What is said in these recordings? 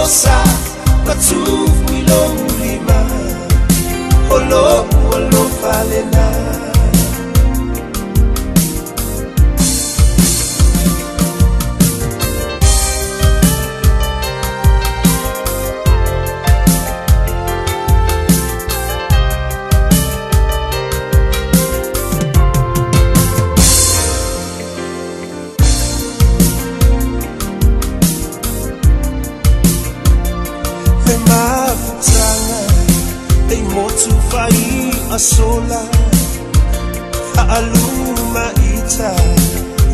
rosa Matufu i lou lima O lou alofa lena. Le mafutaga e motu fai asola Faaluma ita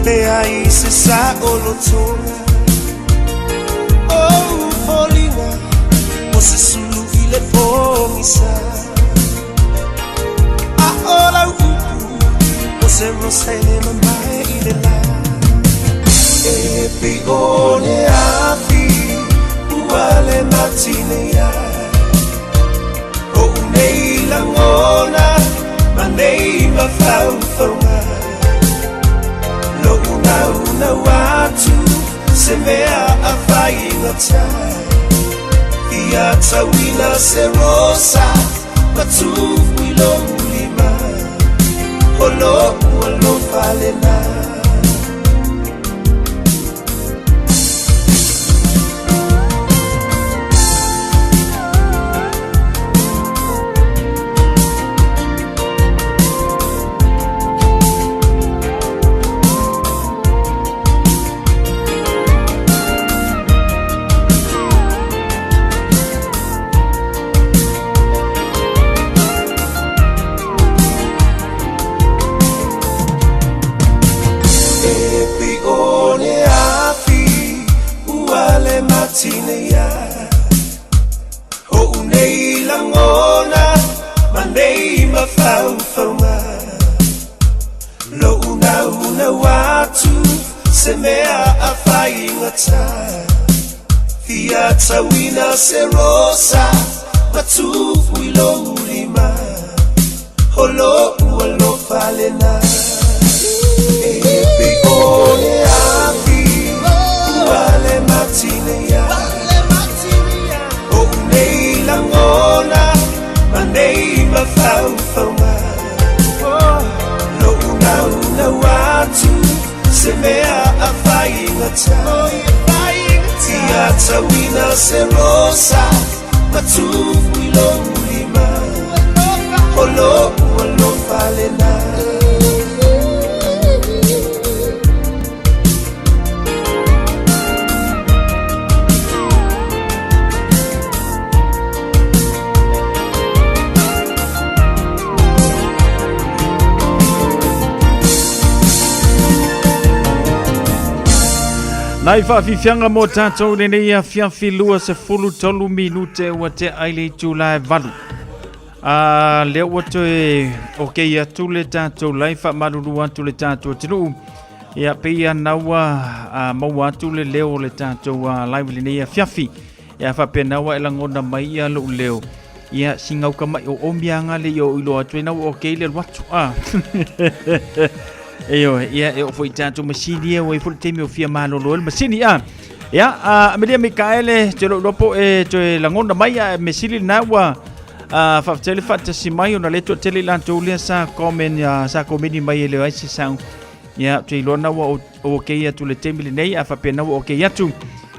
leai se saolotoga O foliga o se sulu i le pogisa A o lau upu o se rosa e le mamae i le la E pei o le afi ua le matinea O'u nei lagona ma nei mafaufauga Lo'u naunau atu se mea a faigata Ia tauina se rosa matufu i lou lima O lo'u alofa lena. E pei o le afi ua le matinea O'u nei lagona ma nei mafaufauga Lo'u naunau atu se mea a faigata Ia tauina se rosa matufu i lou lima O lo'u alofa lena. E pei o le afi ua le matinea O'u nei lagona ma nei mafaufauga Lo'u naunau atu se mea a faigata Ia tauina se rosa matufu i lou lima O lo'u alofa lena. Nai faafiafiaga mo tatou lenei afiafi 23 minute ua tea ai le itula e 8. A lea ua toe okei atu le tatou live faamalulu atu le tatou atunuu. Ia pei ana ua maua atu le leo o le tatou live lenei afiafi. Ia faapena ua e lagona mai ia lou leo. Ia sigauka mai o omiaga le i o iloa atu ai na ua okei le alu atu. Ah. Ioe, ia e oo foi i tatou masini e ua i ai foi le taimi o fia malolo ai le masini a. Ia, a Amelia Mikaele, te lou iloa po e toe lagona mai a me sili lena ua a faafetai le faatasi mai ona le toatele i latou lea sa comment sa komeni mai e le ai se sound. Ia, ou te iloa na ua okei atu le taimi lenei a faapena ua okei atu.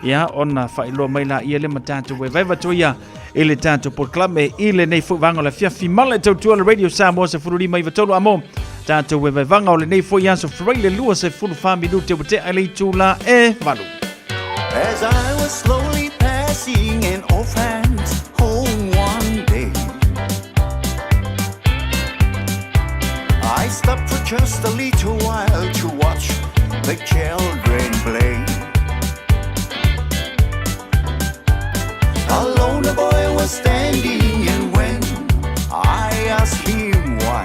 Ia, ona faailoa mai laia le ma tatou vaevaeva atu ia i le tatou polokalame i lenei foi vaega o le afiafi ma le tautua le Radio Samoa 15 93 amo tatou vaevaevaga o lenei foi aso Faraile 24 minute ua tea i le itula e 8. As I was slowly passing an orphan's home one day, I stopped for just a little while to watch the children play. Alone the boy was standing, and when I asked him why,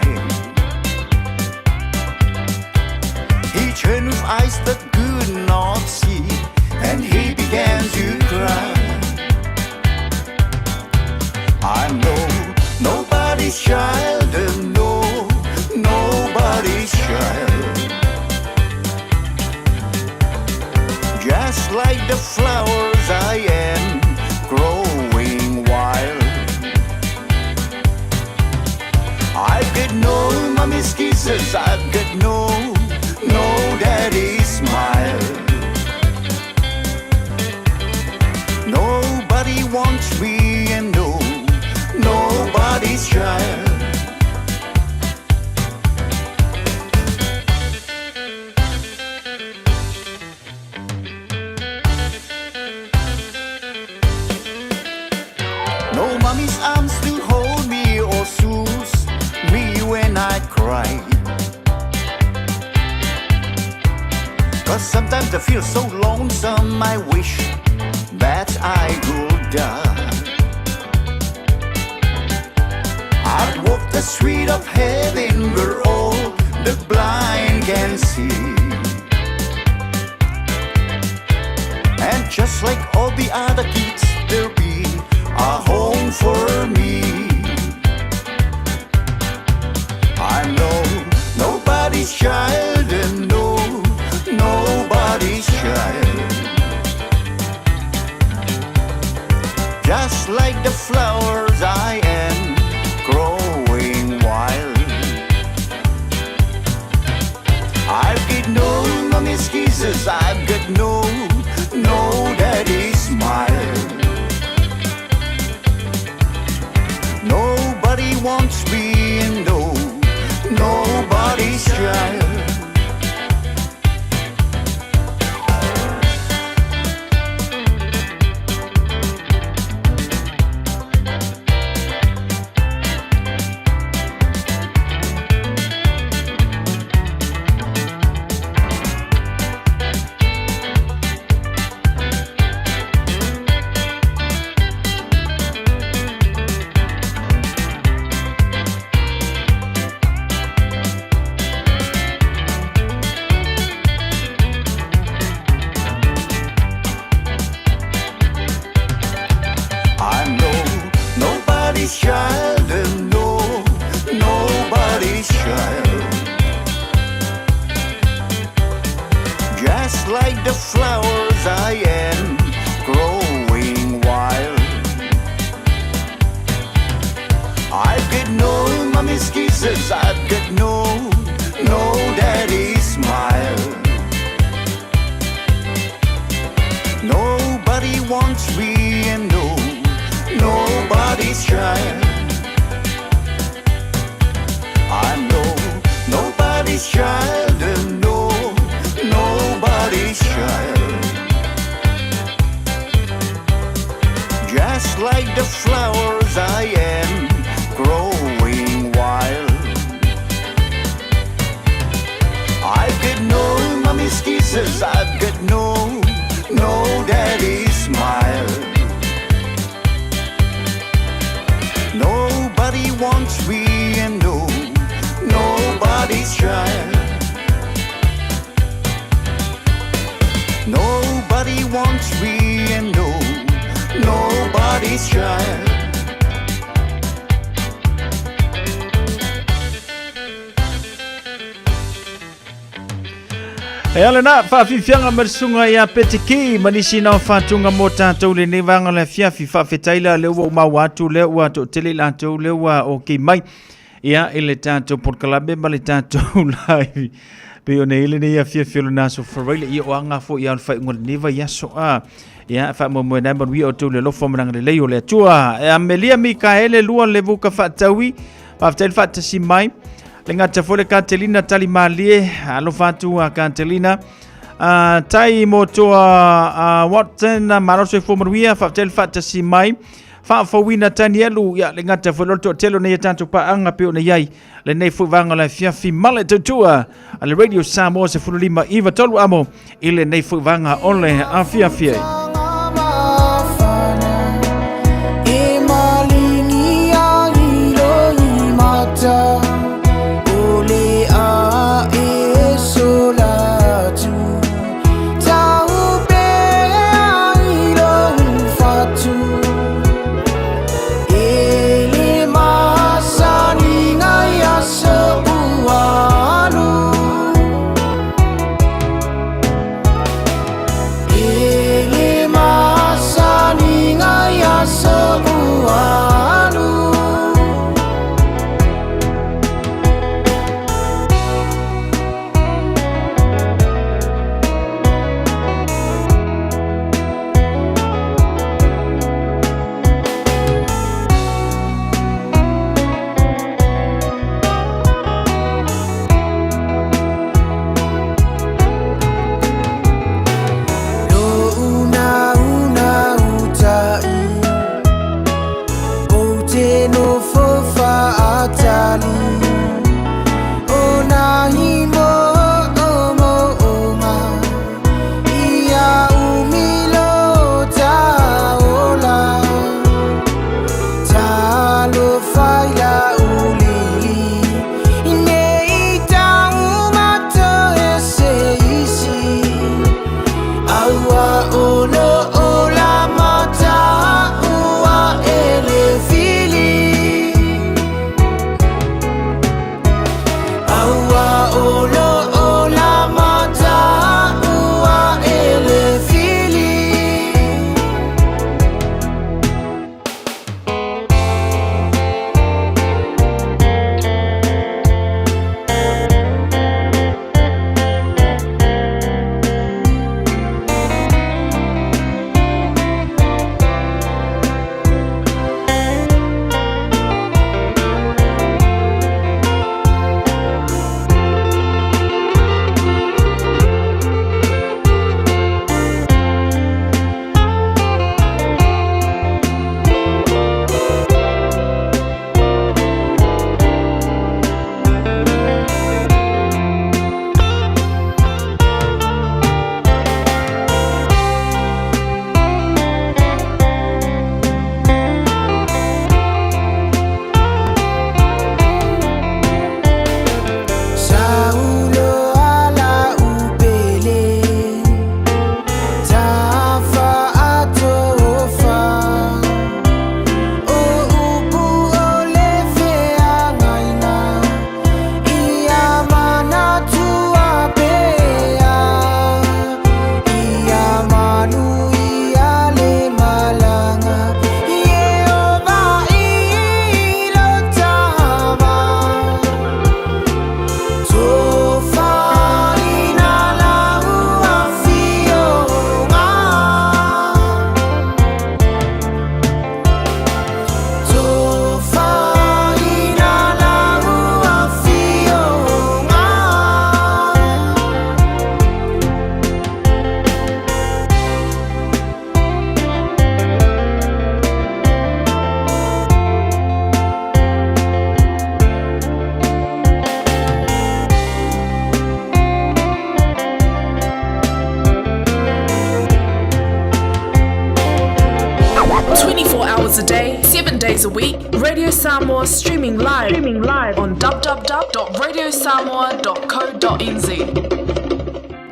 he turned with eyes that could not see, and he began to cry. I'm no nobody's child, and no nobody's child. Just like the flowers I am No mommy's arms to hold me or soothe me when I cry. Cause sometimes I feel so lonesome, I wish that I could die. I'd walk the street of heaven where all the blind can see. And just like all the other kids, there'll be a home for me. I'm no nobody's child and no nobody's child. Just like the flowers I am growing wild. I've got no mommy's kisses, I've got no daddy's smile. Nobody wants me and no, nobody's child. I'm no nobody's child and no nobody's child. Just like the flowers I am growing wild. I've got no mommy's kisses, I've got no daddy's smile. Nobody wants me and no, nobody's child. I'm no, nobody's child and no, nobody's child. Just like the flowers I am growing wild. I've got no mommy's kisses, I've got no daddy's smile. Nobody wants me and no, nobody's child. Nobody wants me and no, nobody's child. E ala na faafiafiaga ma le susuga ia Petiki ma nisi na o faatuga mo tatou lenei vaega o le afiafi. Faafetai la lea ua ou maua atu lea ua toatele i latou lea ua okay mai ia i le tatou polokalame ma le tatou live pei ona i ai lenei afiafi o lona aso Faraile. Ia o aga foi ia o le faaiuga o lenei vaiaso a ia faamoemoe nai manuia outou le alofa ma le agalelei o le Atua. E Amelia Mikaele lua le vuka faataui faafetai le faatasi mai. Le gata foi le Katelina Talimalie, alofa atu a Katelina. Tai mo toa Watson, malo soifua manuia, faafetai le faatasi mai. Faafouina Tanielu, ia le gata foi lolo toatele o nei tatou paaga pei ona i ai lenei foi vaega o le afiafi ma le tautua a le Radio Samoa 15 9 3 amo i lenei foi vaega o le afiafi ai. 24 hours a day, 7 days a week, Radio Samoa streaming live, streaming live on www.radiosamoa.co.nz.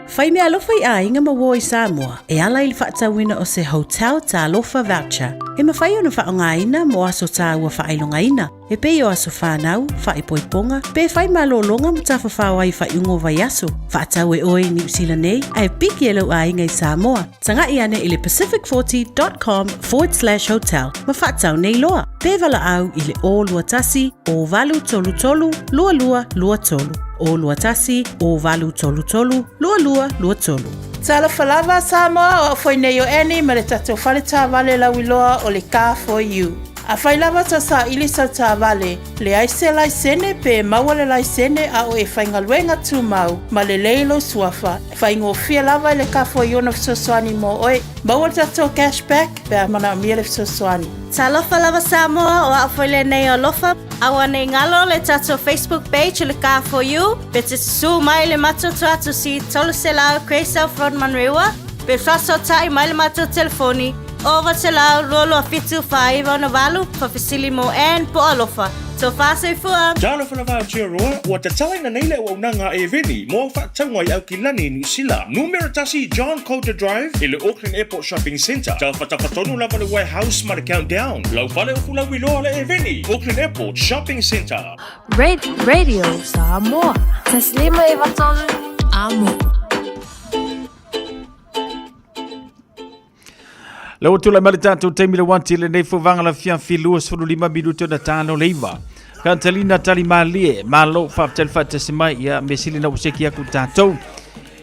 Fai meaalofa i aiga ma uō i Samoa e ala i le faatauina o se Hotel Talofa Voucher e mafai ona faaaogaina mo aso taua faailogaina e pei o aso fanau, faaipoipoga, pe fai malōlōga ma tafafao ai i faaiuga o vaiaso. Faatau e oe i Niu Sila nei ae piki e lou aiga i Samoa. Taga'i ane i le pacific40.com forward slash hotel ma faatau nei loa. Pe valaau i le 021 0833 2223. 021 0833 2223. Talofa lava Samoa, o au foi nei o Annie ma le tatou fale taavale lauiloa o le Car For You. Afai lava tau saili sau taavale, leai se laisene pe maua le laisene a o e faigaluega tumau ma lelei lou suafa, faigofie lava i le Car For You ona fesoasoani mo oe. Maua le tatou cash back pe a manaomia le fesoasoani. Talofa lava Samoa, o au foi lenei o Alofa. Aua nei galo le tatou Facebook page o le Car For You, pe te susū mai i le matou tuatusi 300 Grey South Road Manurewa, pe faasootai mai le matou telefoni 0900 227 498, faafesili mo Ann po o Alofa. Tofa soifua! Talofa lava Aotearoa, ua tatalaina nei le auaunaga a Eveni mo au faatauga i Aukilani i Niu Sila. Numera tasi John Coulter Drive i le Auckland Airport Shopping Centre. Tafatafa tonu lava le warehouse ma le Countdown. Lau fale o Fulauiloa le Eveni, Auckland Airport Shopping Centre. Radio Samoa. Taslima e vatolu amo. La ua tulai mai le tatou taimi le wanti lenei fovaga la fiafi 25 minute ona talo le iva. Katalina Talimalie, malo faafetai le faatasi mai ia me sili na ua seki aku tatou.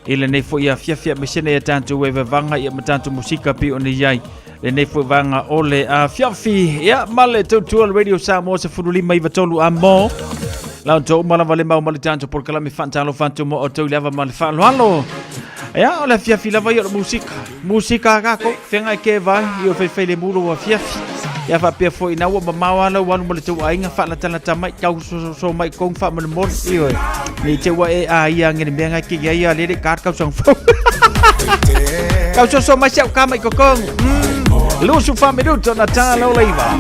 I lenei foi afiafi a mesena ia tatou e vavaga ia ma tatou musika pei ona i ai lenei foi vaga o le afiafi ia ma le tautua le Radio Samoa 15 93 a mo. La outou uma lava le mau ma le tatou polokalame faatalofa atu mo outou i le ava ma le faaaloalo. Ia, o le afiafi lava ia o le musika. Musika a kākou, feagai ke vai, i o whaiwhai le mulu o afiafi. Ia whapea foi ina ua mamao a lau alu ma le tou aiga, whaalatalata mai, tau so, so mai kong wha mana moni, i oe. Nei te ua e a ia ngene mea ngai ki ia ia lele kār kau sang fau. Kau so so mai siau ka mai kokong. Lusu wha minuto na tā lau leiva.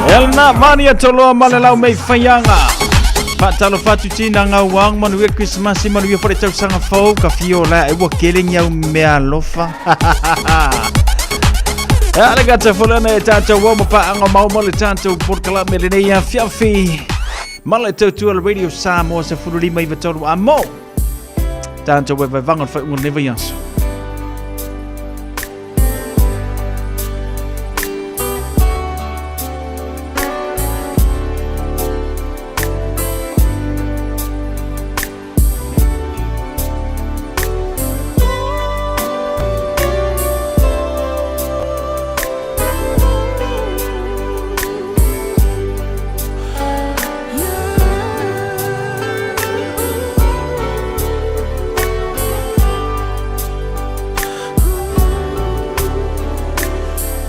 Elna Vania Toloa ma le lau mei faiaga. Faatalofa atu tina gauang manuia Krismasi manuia foi le tausaga fou ka fio la e ua kele ni au mea alofa. E le gata folena e tātou o mapaanga mau ma le tātou polokalame lenei afiafi. Ma le tautua le Radio Samoa 15 93 a mo. Tātou e vaivanga le whaiunga le vaiaso. I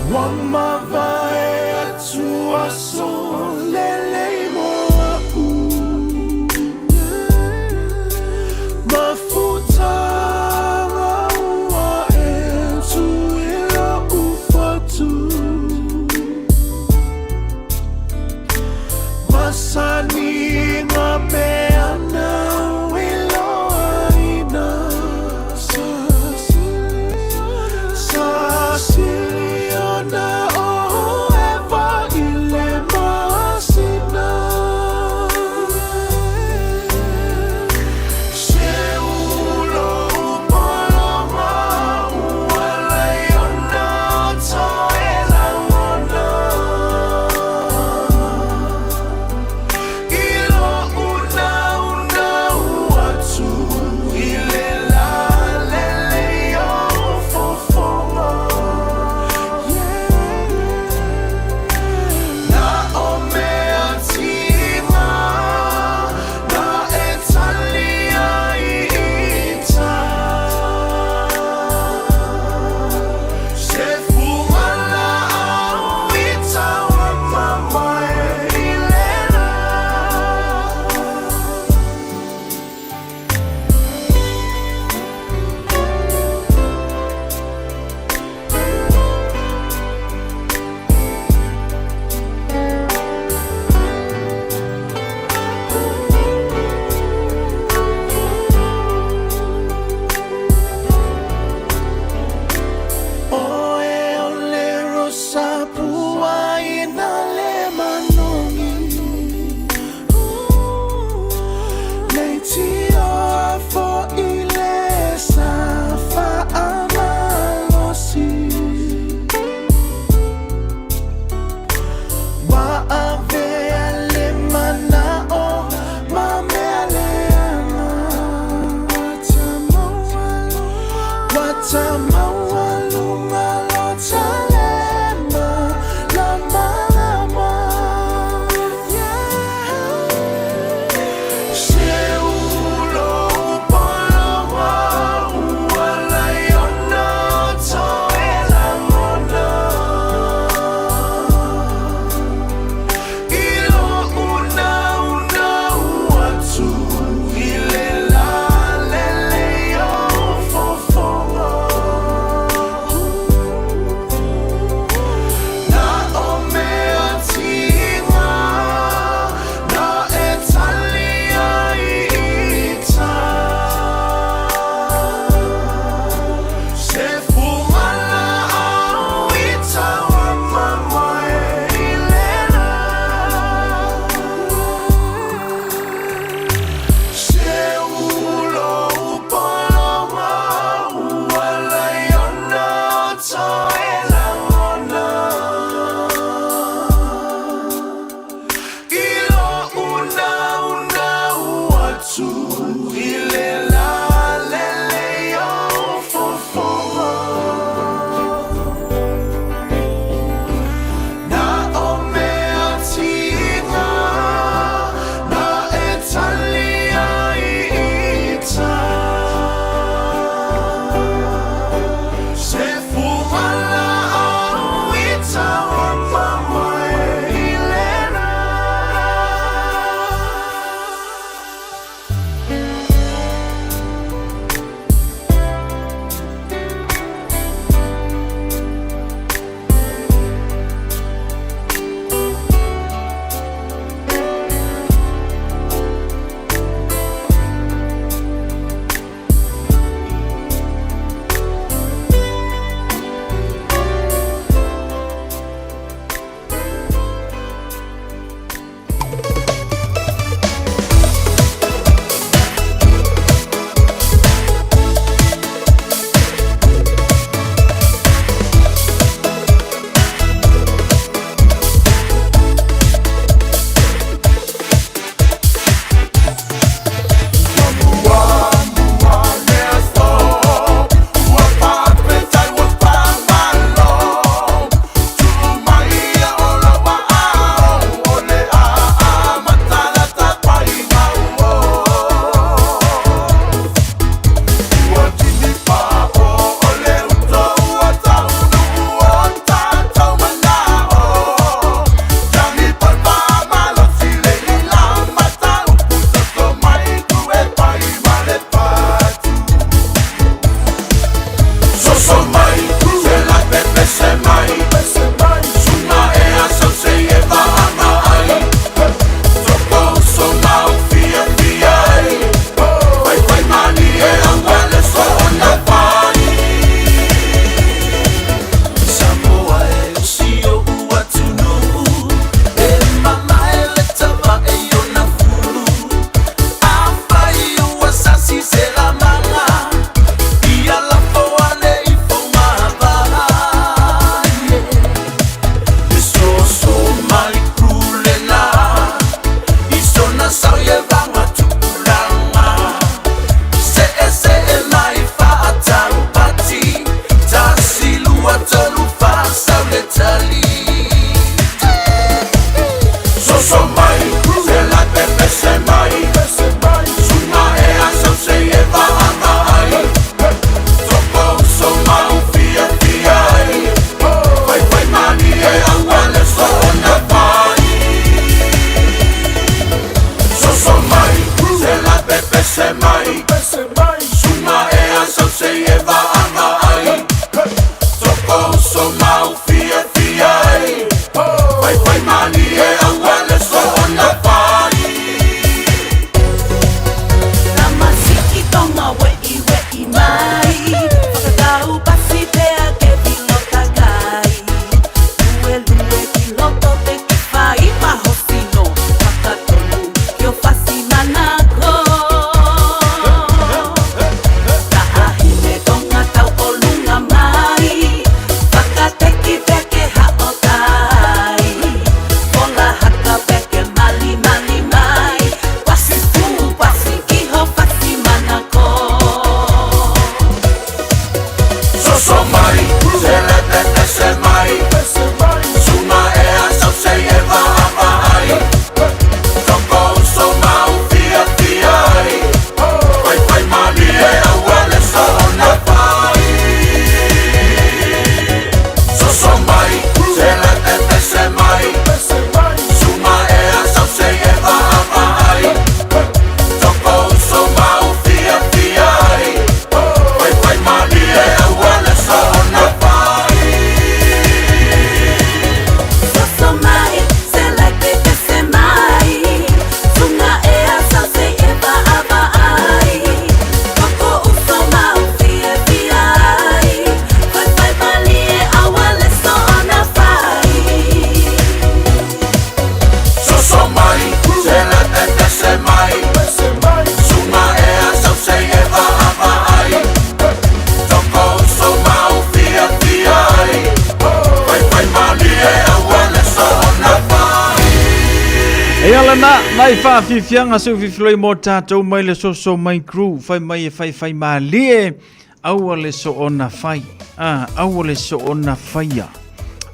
Ia lena, nai faafiafiaga seufiufiloi mo tatou mai le soso mai crew, fai mai e faifai malie, aua le soona fai, ah, aua le soona faia.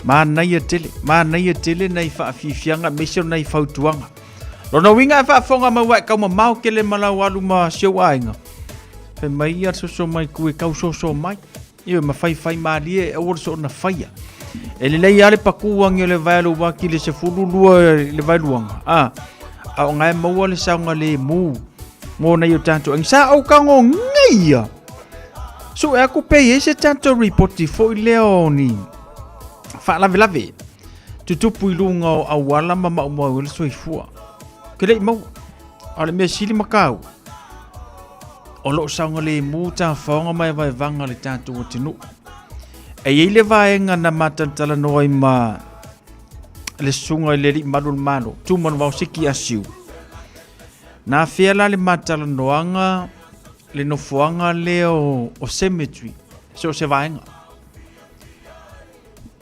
Manaia tele, manaia tele nai faafiafiaga, aemaise o nai fautuaga. Lona uiga e faafofoga mai ua e taumamao tele ma lau alu ma si ou aiga, fai mai ia le soso mai crew e tau soso mai. Ioe, ma faifai malie e aua le soona faia. E lelei lava le patu agi o le vae a lou uati i le 12 i le vaeluaga, a, a o na e maua le saogalemu mo nai o tatou aiga. Sa ou tago nei ia, sue atu pe i ai se tatou ripoti foi lea o ni faalavelave tutupu i luga o auala ma maumau ai le soifua. Ou te le i maua. A o le mea sili ma taua, O lo o saogalemu tafaoga ma evaevaga le tatou atunuu. E i ai le vaega na matalatalanoa ai ma le susuga i le Alii Malu o le Malo, Tumanuvao Siki Asiu. Na afea la le matalanoaga le nofoaga lea o, o cemetery, so o se vaega.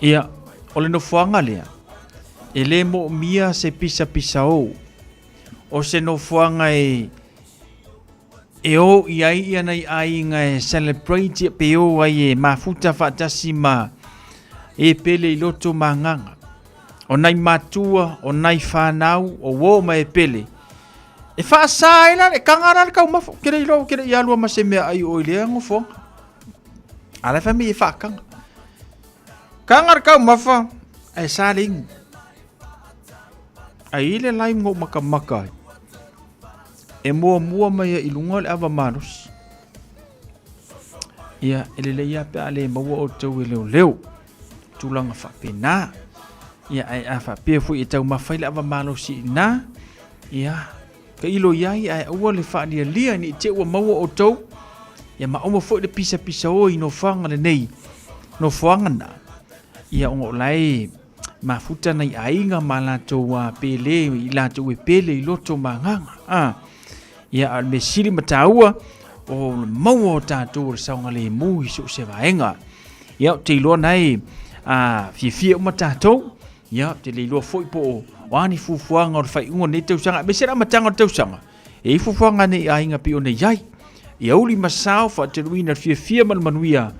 Ia, o le nofoaga lea, e le moomia se pisapisaō, o se nofoaga e E o i ai ia nai aiga e celebrate pe o ai e mafuta faatasi ma e pele i loto ma agaga. O nai matua, o nai whanau, o uo ma e pele. E whaasa ai la, e kanga la le taumafa. Ke le iloa, ke le i alua ma se mea ai o i lea ngofoanga. A la e whamei e whaakanga. Kanga le taumafa, ae sa le inu. Ai i le lai ngo makamaka ai. E muamua mai ai i luga o le ava malosi. Ia, e lelei lava pe a le maua outou e leoleo. Tulaga faapena. Ia, ae a faapea foi e taumafa ai le ava malosi i ina, ia, tailo i ai ae aua le faalialia ne i te i ua maua outou, ia ma aua foi le pisapisao i nofoaga lenei, nofoaga na, ia ona o la e mafuta nai aiga ma latou a pele i latou e pele i loto ma agaga. A, ia, a o le mea sili ma taua, o le maua o tatou o le saogalemu i so o se vaega. Ia, ou te iloa na e a, fiafia uma tatou. Ia, ou te le iloa foi po o, o a ni fuafuaga o le faaiuga o lenei tausaga, aemaise le amataga o le tausaga. E i ai fuafuaga nei aiga pei ona i ai. Ia uli ma sao faateluina le fiafia ma le manuia.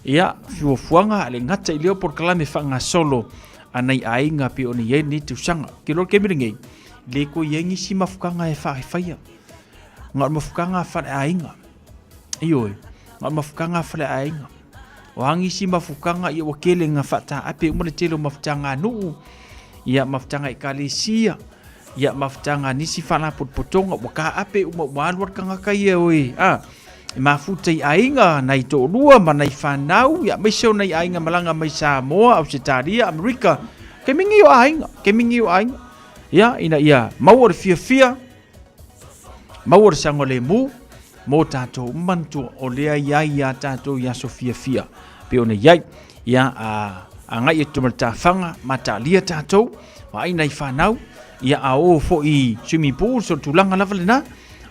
Ia, fuafuaga a le gata i lea polokalame faagasolo a nai aiga pei ona i ai lenei tausaga. Ou te iloa i le taimi lenei, le toe i ai nisi mafukaga e faafaia. Na o le mafukaga a faleaiga. Ioe, na o le mafukaga a faleaiga. O a nisi mafukaga, ia ua tele ina faataape uma le tele o mafutaga a nuu, ia mafutaga a ekalesia, ia mafutaga a nisi faalapotopotoga, ua taape uma, ua alu lava le tagata ia oe, a, e mafuta i aiga, nai toalua ma nai fanau, ia aemaise o nai aiga malaga mai Samoa, Ausetalia, Amerika, taimi nei o aiga, taimi nei o aiga, ia, ina ia maua le fiafia, Maua le saogalemu mō tātou manatua o lea i ai iā tātou i aso fiafia pei ona i ai. Ia, a, agai atu ma le tāwhanga, mataalia tātou, vaai nai whānau, ia a o foi i swimming pool, so tulaga lava lena,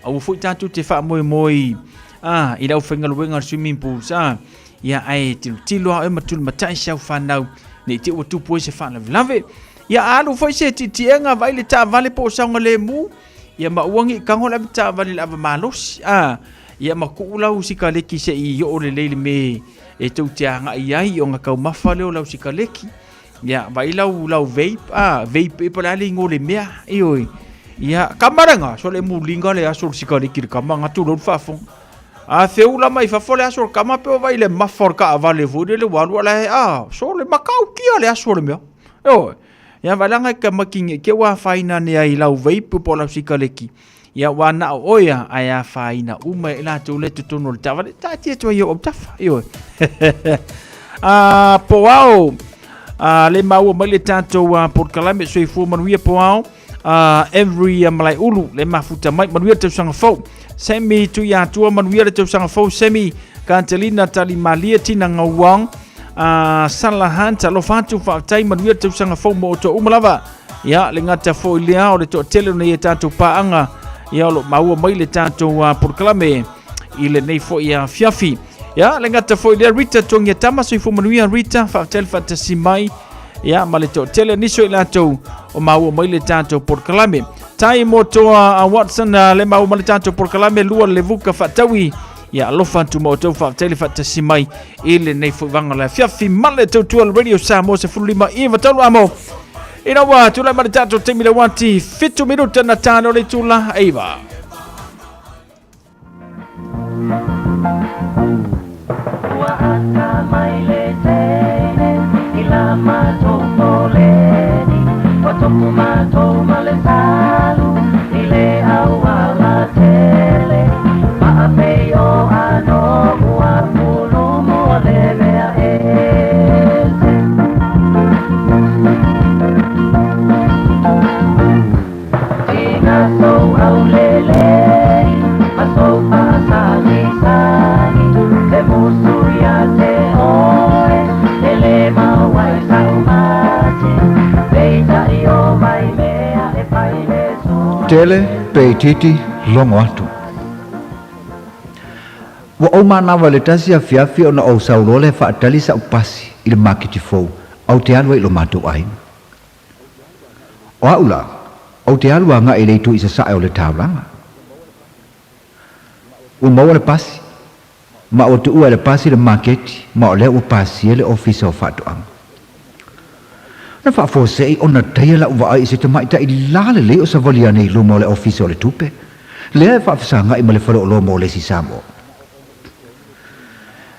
aua foi tātou te faamoemoe a, i le aufaigaluega o le swimming pools, a, ia ae tilotilo a oe ma tulimatai si au whānau, ne i te ua tupu ai se faalavelave. Ia a alu foi se tietiega vaai le taavale po o saogalemu, ia ma aua ne i tago le avetaavale i le ava malosi, a, ia ma tuu lau sikaleki se i oo lelei i le mea e tou te agai ai ona taumafa lea o lau sikaleki. Ia, vaai lau, lau vape, a, vape po o le a le igoa o le mea, ioe. Ia, kama lena, so le muliga le aso o le sikaleki i le kama, gata loa le faafofoga. A feula mai fafo le aso o le kama pe o vaai i le mafa o le taavale foi lele ua alu a la e, a, so le matautia le aso o le mea. Ioe. Ia vaai e tamaiti nei te ua afaina ane ai i lau vape po o lau sikaleki. Ia ua na o oe ia, ae afaina uma e latou le totonu o le taavale. Taatia atu ai i ou autafa. Ioe. A Poao, a, le maua mai le tatou polokalame soifua manuia Poao. Every Malaeulu le mafuta mai manuia le tausaga fou. Sammy Tuiatua manuia le tausaga fou. Sammy Katalina Talimalie Tina Ngauang Sala Hunt alofa atu faafetai manuia le tausaga fou mo outou uma lava. Ia le gata foi lea o le toatele o nei e tatou paaga ia o lo maua mai le tatou polokalame i lenei foi afiafi. Ia le gata foi lea Rita Tuangiatama soifua manuia Rita faafetai le faatasi mai ia ma le toatele nisi o i latou o maua mai le tatou polokalame. Tai mo toa a Watson le mau ma le tatou polokalame lua le vuka faataui. Ia alofa atu ma outou faafetai le faatasi mai i lenei foi vaga o le afiafi ma le tautua le Radio Samoa 15 i 3 amo. Ina ua tulai ma le tatou taimi le uati 7 minuta na tano le itula 9. Ua ata mai le teine i la matou poleni Ua topu matou ma le salu i le auala tele Maa pei o ano ua pulumu o le mea ese Tele pe itiiti logo atu. Ua ou manava i le tasi afiafi ona ou sau loa lea e faatali sa'u pasi i le maketi fou a ou te alu ai i lo matou aiga. O a'u la, ou te alu agaʻi i le itu i sasae o le taulaga. Ua maua le pasi, ma ua tuua e le pasi le maketi, ma o lea ua pasia le ofisa o faatoaga. Na faafuasei ona taia la'u vaai i se tamaitai lalelei o savali ane i luma o le ofisa o le tupe, lea e faafesagaʻi ma le faleoloa mo le isi Samoa.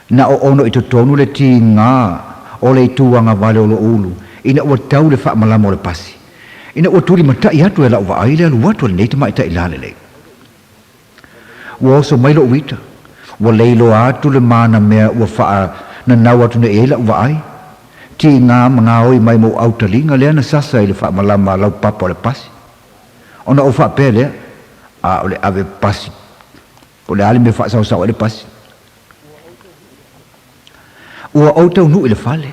Na o ono i totonu le tiga o le itu agavale o loʻu ulu ina ua tau le faamalama o le pasi, ina ua tulimataʻi atu e la'u vaai le alu atu a lenei tamaitai lalelei. Ua oso mai loʻu ita, ua leiloa atu le manamea ua faananau atu nei i ai la'u vaai, tiga ma gaoi mai ma ou autaliga lea na sasa i le faamalama a laupapa o le pasi. Ona ou faapea lea, A o le ave pasi Po o le a le mea faasaosao ai le pasi. Ua ou taunuu i le fale.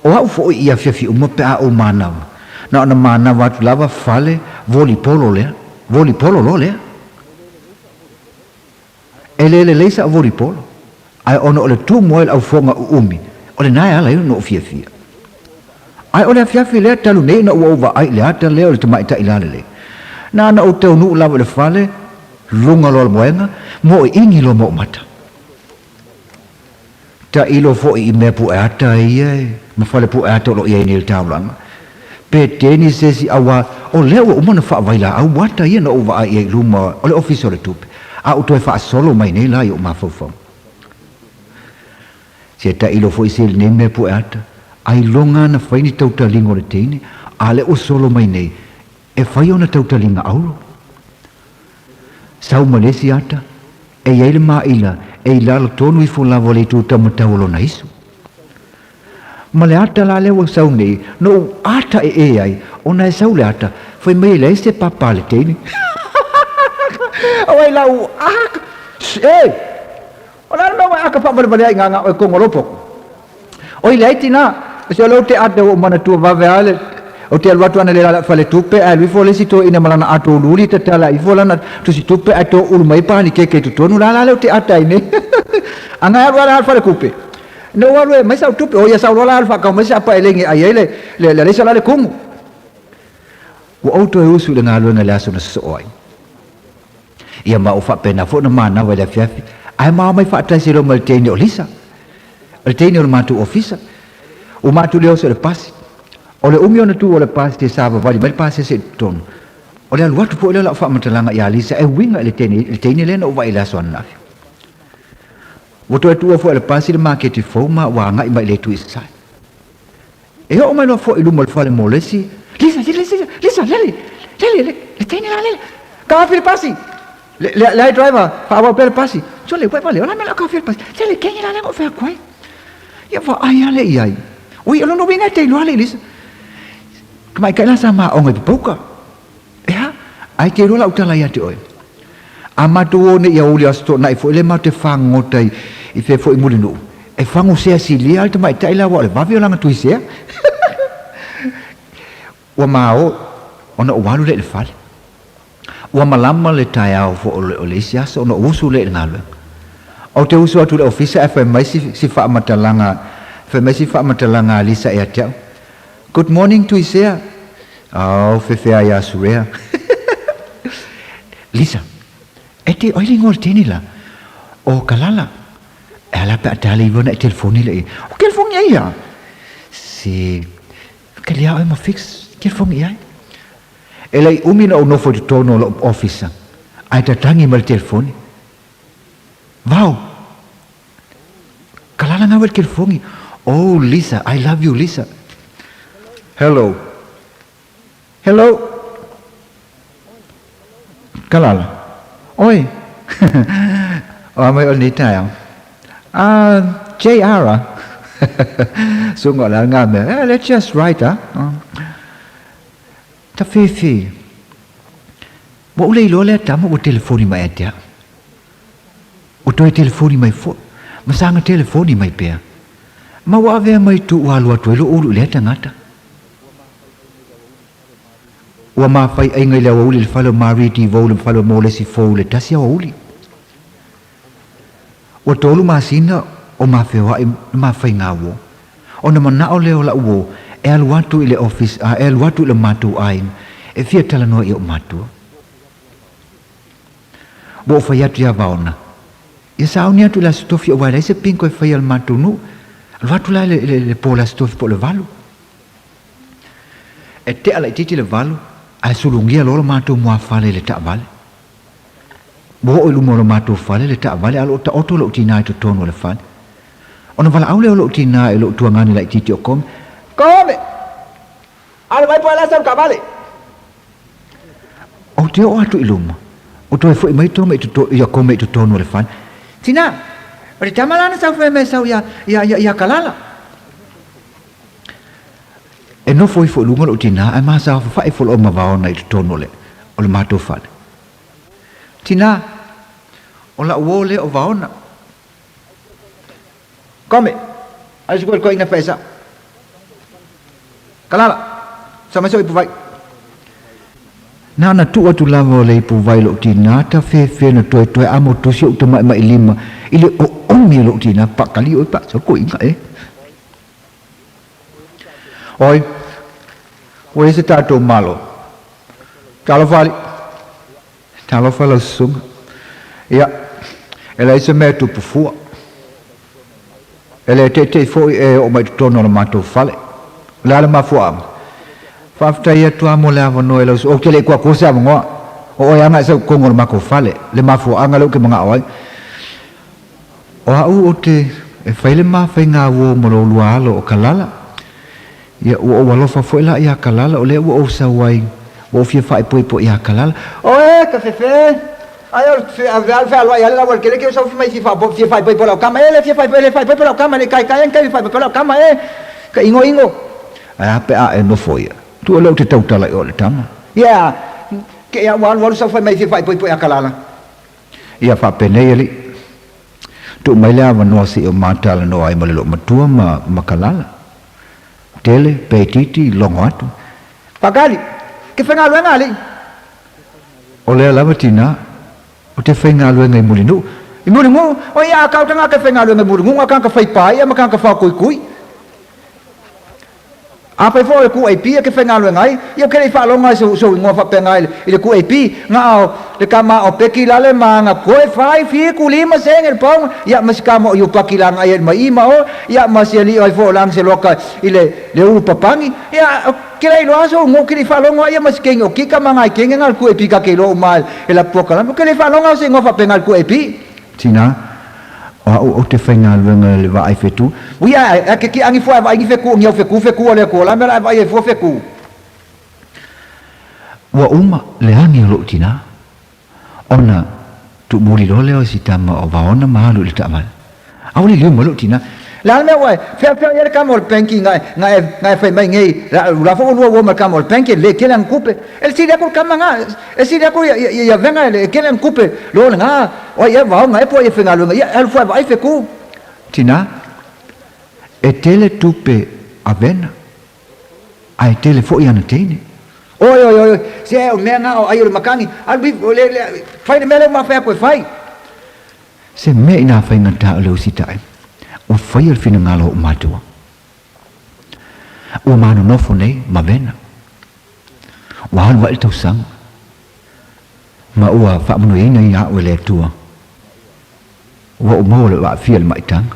O au foi i afiafi uma pe a ou manava, na ona manava atu lava fale volipolo lea, volipolo loa lea. E le lelei sa'u volipolo, ae ona o le tumu ai le aufoga uumi, o lena e ala ai ona ou fiafia. Ae o le afiafi lea talu nei ina ua ou vaai i le ata lea o le tamaitai lalelei. Na ona ou taunuu lava i le fale, luga loa o le moega, moiini loa ma ou mata. Tailo foi i mea pueata ia e, ma fale pueata o lo o i ai nei i le taulaga. Pe teni se isi auā, o lea ua uma ona faavailaau ata ia na ou vaai i ai i luma o le Ofisa o le Tupe, a ua toe faasolo mai nei la i ou mafaufau. Se tailo foi se lenei mea pueata, ailoga ana fai ni tautaliga o le teine, a lea ua solo mai nei, e fai ona tautaliga auro. Sau ma le isi ata, e i ai le maila e i lalo tonu ifo lava o le itu taumatau o lona isu. Ma le ata la lea ua sau nei, na ou ata ee ai, ona e sau le ata, fai mai e leai se papa a le teine. Auai lau aka, e! O le a le mea ua e aka faavalevalea ai i ngā oe kongo lou poko? Oi leai tina, se o lea ou te ata ua ou manatua vave a le, ou te alu atu ana le la faletupe ae alu ifo le isi toeaina ma lana ato uliuli tatala ifo lana tusi tupe ae toulu mai panikeke i totonu la la lea ou te ata ai nei. Ana e alu ala falekupe. Na ou alu e aumai sau tupe, o ia sau loa la alu faakau mai se apa elegi e ai ai le, le, le alaisa la le kumu. Ua ou toe usu i le galuega i le aso na sosoo ai. Ia ma ua faapena foi ona manava i le afiafi, ae ma omai faatasi loa ma le teine o Lisa, o le teine o le matou ofisa. Ua matou le oso i le pasi. O le umi ona tu o le pasi e savavali mai le pasese i totonu. O le alu atu foi lea o lau faamatalaga ia Lisa e uiga i le teine, le teine lea na ou vaai i le aso ananafi. Ua toe tuua foi e le pasi le maketi fou ma ua agai mai i le itu i sasae. E oo mai loa foi i luma o le fale mo le isi, Lisa, Lisa, Lisa, Lisa, lele, lele, le, le teine la, lele, kafi le pasi, le, le, le ai driver, faaauau pea le pasi, sole, uai vale, o la mea la kafi le pasi, lele, teine la lea na ou fai atu ai. Ia vaai lava lea i ai. Oi, o lona uiga e te iloa le Lisa. Tamaitai la sa maonga i Papauka. Ea, ae te iloa lau tala ia te oe. A matou o nei i aoauli Aso Toonai foi lea matou te fagogota i, i fea foi i Mulinuu, e fago sea silia le tamaitai la aua o le vave o lana tuisea. Ua mao ona ou alu lea i le fale. Ua malama le taeao foi o le, o le isi aso ona ou usu lea i le galuega. Ou te usu atu i le ofisa ae fai mai si, si faamatalaga, fai mai si faamatalaga a Lisa ia te au, Good morning Tuisea. Ao, fefea ia Surea. Lisa, e te oi le ingoa o le teine la, o Kalala. E ala pe a tale iwa na e telefoni le i. O telefoni ai ia? Se, ke lea oe ma fix telefoni i ai. E lei umi na ou nofo i totonu o lou ofisa, ae tatangi mai le telefoni. Vao! Kalala ngau e le telefoni. Oh Lisa, I love you Lisa. Hello. Hello. Kalala. Oi. O a mai o lenei taeao. Ah, JR ah. Sunga o le a ngā mea. Eh, let's just write ah. Tawhewhe. Ua ou le iloa lea tama ua telefoni mai ia te au. Ua toe telefoni mai foi, ma saga telefoni mai pea. Ma ua avea mai tu ua alu atu ai lou ulu i lea tagata. Ua mafaiaiga i le aoauli i le fale o Marie Devoe le fale o Molesi Fou i le tasi aoauli. Ua tolu masina o ma feoai le ma faiga uo. Ona manao lea o la'u uo e alu atu i le office a e alu atu i lo matou aiga e fia talanoa i o'u matua. Ua ou fai atu ia Vaona, ia sauni atu i le Aso Tofi aua e leai se pinko e faia i le matou nuu. Alu atu la i le, le po o le Aso Tofi po o le valu. E tea laitiiti le valu ae sulugia loa lo matou muafale i le taavale. Ua oo i luma o lo matou fale le taavale a o lo o taoto lou tinā i totonu o le fale. Ona valaau lea o lou tinā i lou tuagani laitiiti o Kome, Kome! Alu mai po e lasa o le taavale! Ou te oo atu i luma, ua toe foi mai Tome i toto, ia Kome i totonu o le fale. Tinā, o le tama la na sau fai mai sau ia, ia, ia, ia Kalala. E nofo ifo i luga lou tinā ae masafafae ifo lou mavaona i totonu o le, o le matou fale. Tinā, o la'u uō lea o Vaona. Kome, ai se koe koe ina whaesa. Kalala, sa mai so ipu vai. Na ona tuu atu lava o le ipu vai i lou tinā, tafefe na toetoe amo tusi ou tamaimai lima i le oomi o lou tinā, pakali oi pa so koiga e. Oi, ua i ai se tatou Malo. Talofa alii. Talofa lau susuga. Ia, e leai se mea e tupu fua. E le teitei foi e oo mai i totonu o le matou fale. O le a le mafuaaga? Faafetai atu lava mo le avanoa i lau susuga. Ou te le i kuakua se avanoa. O oe lava na e sau i totonu o le matou fale. Le mafuaaga lea ou te manao ai. O a'u ou te e fai le ma faiga uo ma lo lua alo o Kalala. Ia, ua ou alofa foi la iā Kalala, o lea ua ou sau ai, ua ou fia faaipoipo iā Kalala. Oe, ka fefe! Ai o le fealuai ale lau kele ke sau mai fia fia faaipoipo lau kama e le fia faaipoipo le faaipoipo lau kama le kai kai an kai faaipoipo lau kama e ka ingo ingo. Ae a pe a e nofo ia. Tua lea ou te tautala i o le tama. Ia, ke ia ua alu alu sau fai mai fia faaipoipo iā Kalala. Ia faapenei alii. Tuu mai le avanoa seia o ma talanoa ai ma le loomatua ma Makalala. Tele, pe itiiti, logo atu. Fagali, Ke faigaluega alii? O lea lava tinā, o te faigaluega i Mulinuu. I Mulinuu? O ia a kau tangata faigaluega i Mulinuu, nga kanga fai paia ma kanga whakoikui. Afai foi o le QAP e ke faigaluega ai, ia ou ke le i faalogo ai sou igoa faapena i le QAP, na o le kama o Peki lale ma ana koe fai fiku lima sene le paunga, ia ma si kama o Iupaki la agai ai ma i ma o, ia ma si alii ai foi o Lani Seloka i le le ulu papangi, ia ke le iloa sou igoa ou ke le i faalogo ai ia ma si kenge o Kika ma ngai kenge na le QAP ka ke iloa uma e la puakalame, ou ke le i faalogo ai se igoa faapena i le QAP. Tina, O a'u ou te faigaluega i le vaai fetu. Ui ae ae ke kiʻangi fua e vaai ni feku o niau feku feku o le Akua la mea la e vaai ai fua feku. Ua uma le agi o lo'u tinā, ona tuumuli loa lea o si tama o Vaona ma alu i le taavale. Aole liu mai lo'u tinā. Le a le mea ua e feafea i ai le kama o le penki nga e nga e nga e fai mai nei la la fo ua ua ma le kama o le penki e le kele ana kupe. E le sili aku le kama nga e sili aku ia ia ia venga e le kele ana kupe lo le nga O ai e vaoga e po ai e faigaluega ia e alu fua e vaai feku. Tina, e tele tupe a Vena, a e tele foi ana teine. Oi, oi, oi, se o mea nga o ai o le makani, alu ifo, le, le, fai le mea lea ua mafai aku e fai. Se mea inā faigata o le usitai, ua faia le finagalo o ou matua. Ua manonofo nei ma Vena. Ua alu aʻe le tausaga. Ma ua faamanuiaina ia au e le Atua, ua ou maua lou aafia i le maitaga.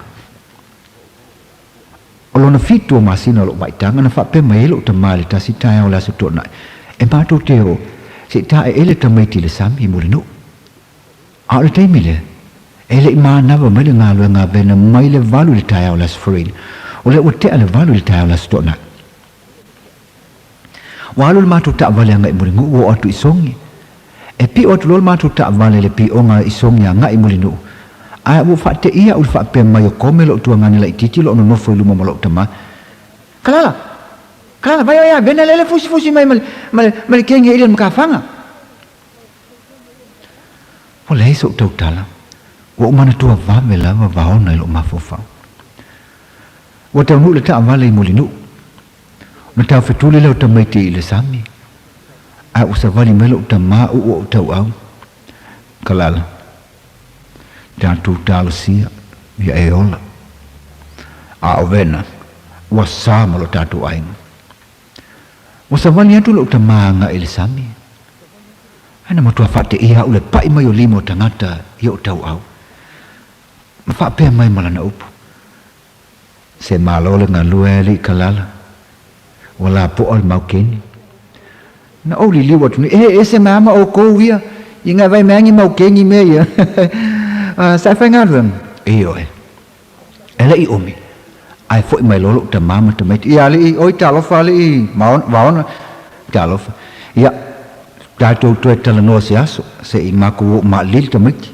O lona fitu o masina o lou maitaga na faapea mai ai lou tama i le tasi taeao o le Aso Toonai, e matou te o se i taeele tamaiti i le sami i Mulinuu. A o le taimi lea, e le i manava mai le galuega a Vena mai le 8 i le taeao o le Aso Faraile, o lea ua tea le 8 i le taeao o le Aso Toonai. Ua alu le matou taavale agai i Mulinuu ua oo atu i Sogi. E pio atu loa le matou taavale i le pioga i Sogi agai i Mulinuu, ae ua faateia au i le faapea mai o Kome lou tuagane laitiiti o lo o nonofo i luma ma lou tama. Kalala! Kalala, vai oe ia Vena lele fusifusi mai ma le, ma le, ma le kenge i le makafaga. Ua leai sou tautala, ua ou manatua vave lava vaona i lou mafaufau. Ua taunuu le taavale i Mulinuu. Ona taufetuli lea o tamaiti i le sami, ae ua savali mai lou tama uu ou tauau. Kalala, tatou talosia ia e ola. A o Vena, ua sa ma lo tatou aiga. Ua savali atu lou tama agai i le sami, ae na matua faateia au le pai mai o lima o tagata i ou tauau. Ma faapea mai ma lana upu, Se malo le galue alii Kalala, ua lapoa le maukeni. Na ou liliu atu nei, E ese mai ama oukou ia, i ngai vai mai ni maukeni mea ia. Sa e faigaluega? Ioe. E leʻi umi, ae foʻi mai loa loʻu tamā ma tamaiti, Ia alii, oi talofa alii Vaona, talofa. Ia, tatou toe talanoa se aso, se i makou oo maalili tamaiti.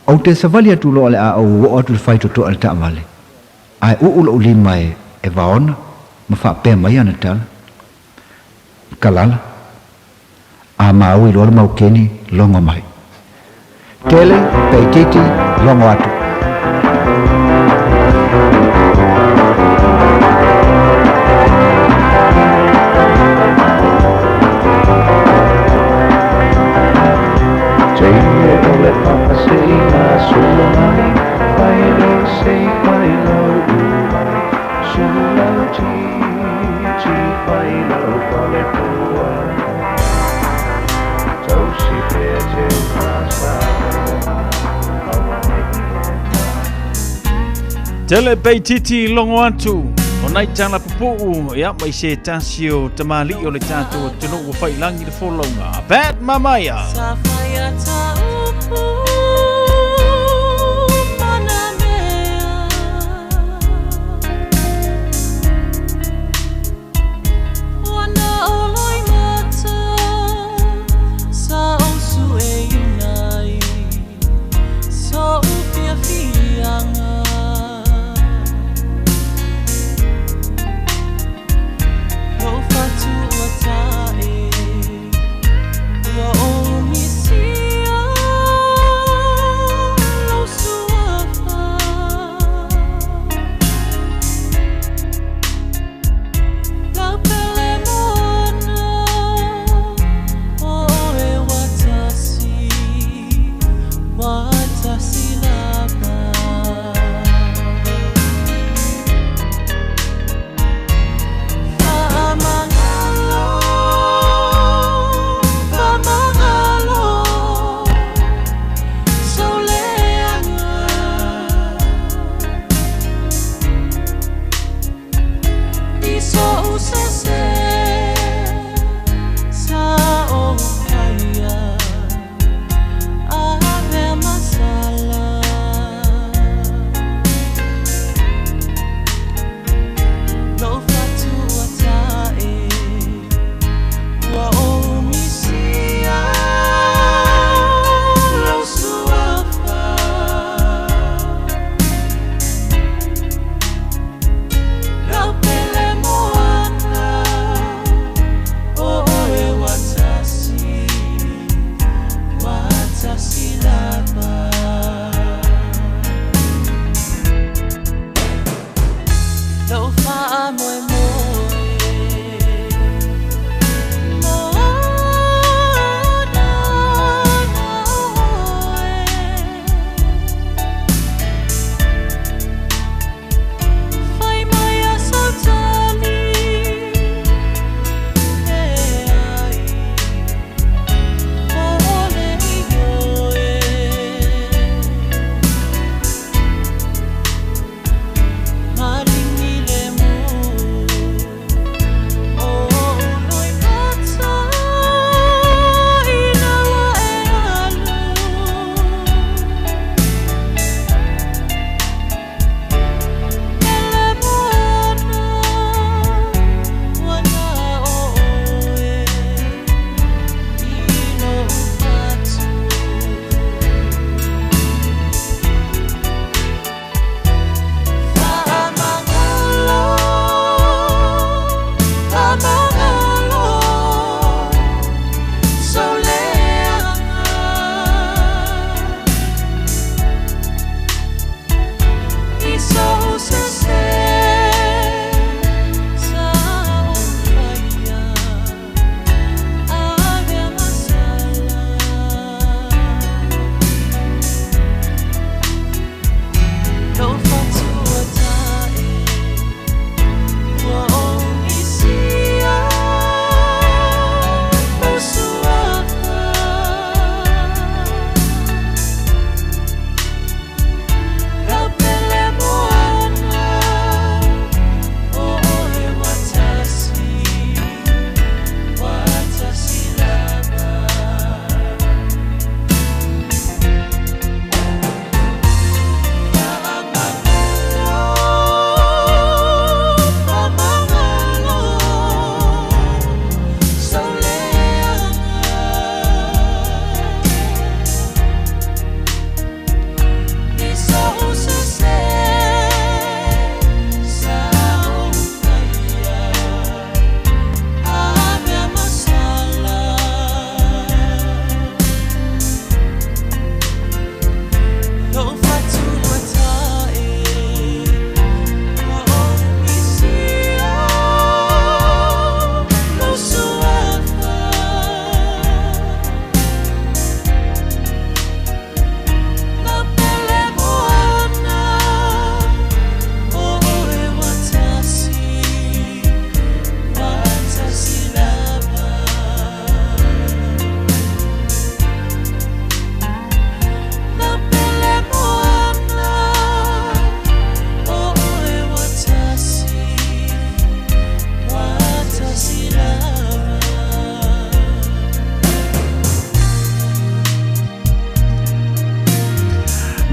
Ou te savali atu loa le a ou oo atu i le faitotoa i le taavale, ae uu lou lima e Vaona ma faapea mai ana tala, Kalala, a maui loa le maukeni, logo mai. Tele, pe itiiti, logo atu. Tele peititi logo atu o nai tala pupuu ia mai se tasi o tamalii o le tatou atunuu ua faiilagi le folauga. Pat Mamaia!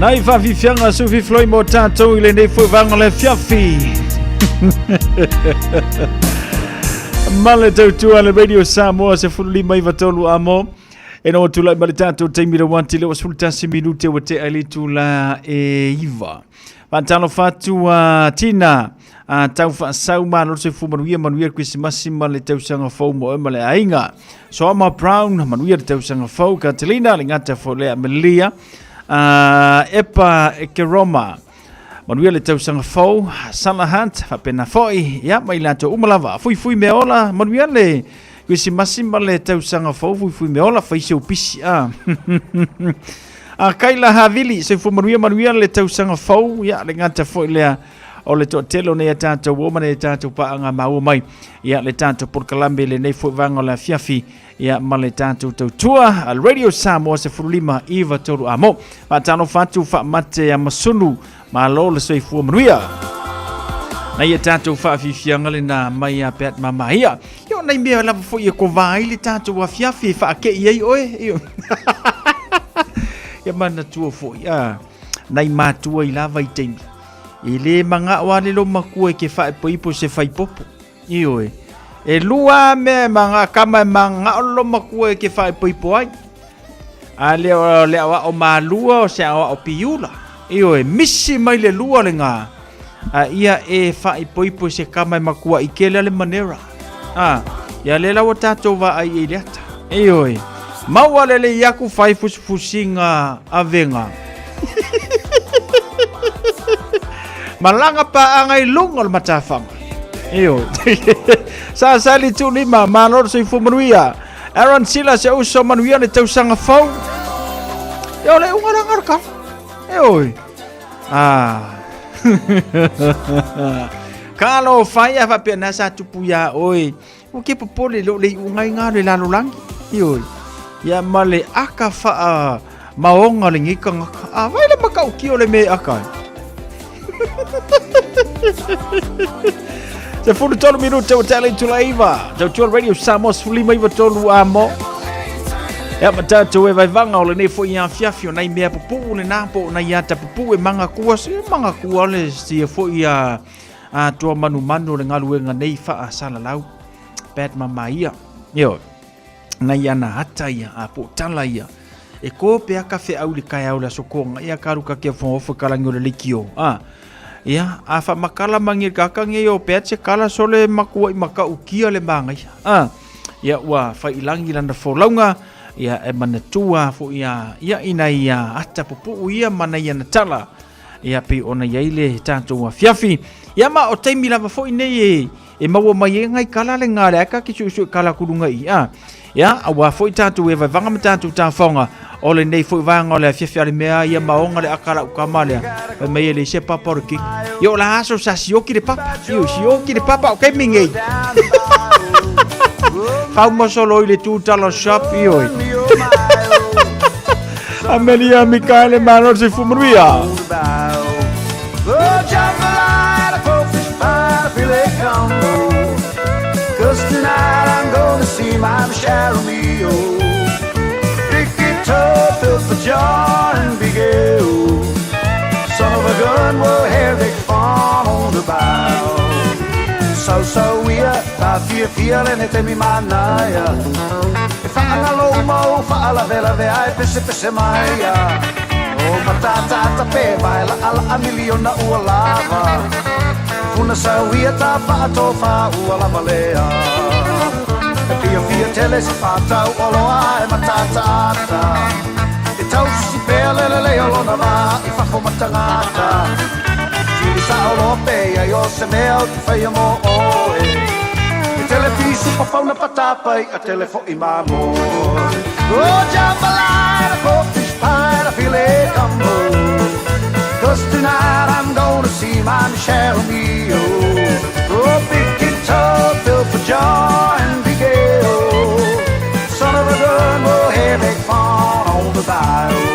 Nai faafiafiaga Sufi Floyd mo tatou i lenei foi vaega o le afiafi. Ma le tautua le Radio Samoa 15 93 amo. E no tulai ma le tatou taimi le wanti le 11 minute ua tea i le itula e 9. Faatalofa atu a Tina a tau faasau malo le soifua manuia manuia le Kerisimasi ma le tausaga fou mo oe ma le aiga. Soama Brown manuia le tausaga fou. Catalina le gata foi lea Amelia Epa Keroma manuia le tausaga fou. Sala Hunt faapena foi ia ma i latou uma lava. Fuifui mea ola manuia le Kerisimasi ma le tausaga fou fuifui mea ola fai seu pisi a. A Kaila Havili, soifua manuia manuia le tausaga fou, ia le gata foi lea o le toatele o nei a tātou o ma nei a tātou paaga maua mai ia le tātou polokalame lenei foi vaega o le afiafi ia ma le tātou tautua a Radio Samoa 15 93 amo. Faatalofa atu faamate a Masunu, malo le soifua manuia. Na ia tātou faafiafiaga lena mai a Pat Mamaia. Ia o nai mea lava foi e kovā ai le tātou afiafi e faakei ai oe. Ia, ia manatua foi, a, nai matua i lava i taimi. E le magao a le lo makua e ke faepoipo se faipopo. Ioe. E lua a mea e maga, kama e magao le lo makua e ke faepoipo ai. A le o le aoao malua o se aoao piula. Ioe, misi mai le lua le ngā. A ia e faaipoipo i se kama e makua i kele le manera. A, ia le laua tātou wa ai i le ata. Ioe, maua le le iaku fai fusifusiga avenga. Malaga paaga i luga o le matafaga. Ioe. Sa sali tu lima, malo le soifua manuia. Aaron Sila se uso manuia le tausaga fou. Ia o le unga la ngaro ka. E oi. Ah. Ka lo fai a faapea na sa tupu iā oe. O ke popole lo le iuga i ngā le lalolangi. Ioe. Ia ma le aka whaa maonga le ngei kangaka. A vai le makau ki o le me aka. Se fulu tolu minute o tele tula iva. Tau tua Radio Samoa 15 93 a mo. Ia ma tātou e vaivanga o lenei foi afiafi o nai mea pupuu le nā po o nai ata pupuu e mangakua se mangakua le sia foi a a toa manumanu o le galuega nei faasalalau. Bad mama ia. Ioe. Nai ana ata ia, a po tala ia. E kō pea ka wheau le kaeau le aso kōnga ia ka ruka kia whongofa ka rangi o le likio. A, ia, a whamakala mangi ka kangi o pea te kala sole makua i makau kia le māngai. A, ia ua whai ilangi lana folaunga, ia e manatua fo ia, ia ina ia ata pupuu ia mana ia na tala. Ia pei ona iai le tātou afiafi. Ia ma o taimi lava foi nei e, e maua mai e ngai kala le ngā le aka ki suʻusuʻu kala kulunga i a. Ia, auā foi tātou e vaivaga ma tātou tāwhaonga o lenei foi vaega o le afiafi a le mea ia maonga le aka lau kama lea. Fai mai e le se papa o le kiki. Ia o la aso sa sioki le papa. Ia sioki le papa o kei mingei. Fau masolo i le $2 shop ioi. Amelia Mikaele Malo se fumanuia. Cause tonight I'm gonna see my Michelle Romeo. Ricky Toth for John and Big Son of a gun, we'll have big fun on the bow. So, so we are, fiafia le taimi manaia. E whaangalo mau, whaalavelave ai pesepese mai ia. O matatata pe vai la ala a miliona ua lava. Funa sauia ta whaatofa ua lava lea. E fiafia tele se whātau o loa e matatata. E tausi pea lele le o lona vā i fafo matangata. Fili sa o loa pe ai o se mea o te whaia mō oe. E telepisu papauna patapai a telefo i mamo. Oh, jambalaya, pork fish pie, and a filet gumbo. Cause tonight I'm gonna see my Michelle Mio. Oh, big guitar built for joy and big ale. Son of a gun, we'll have big fun on the bayou.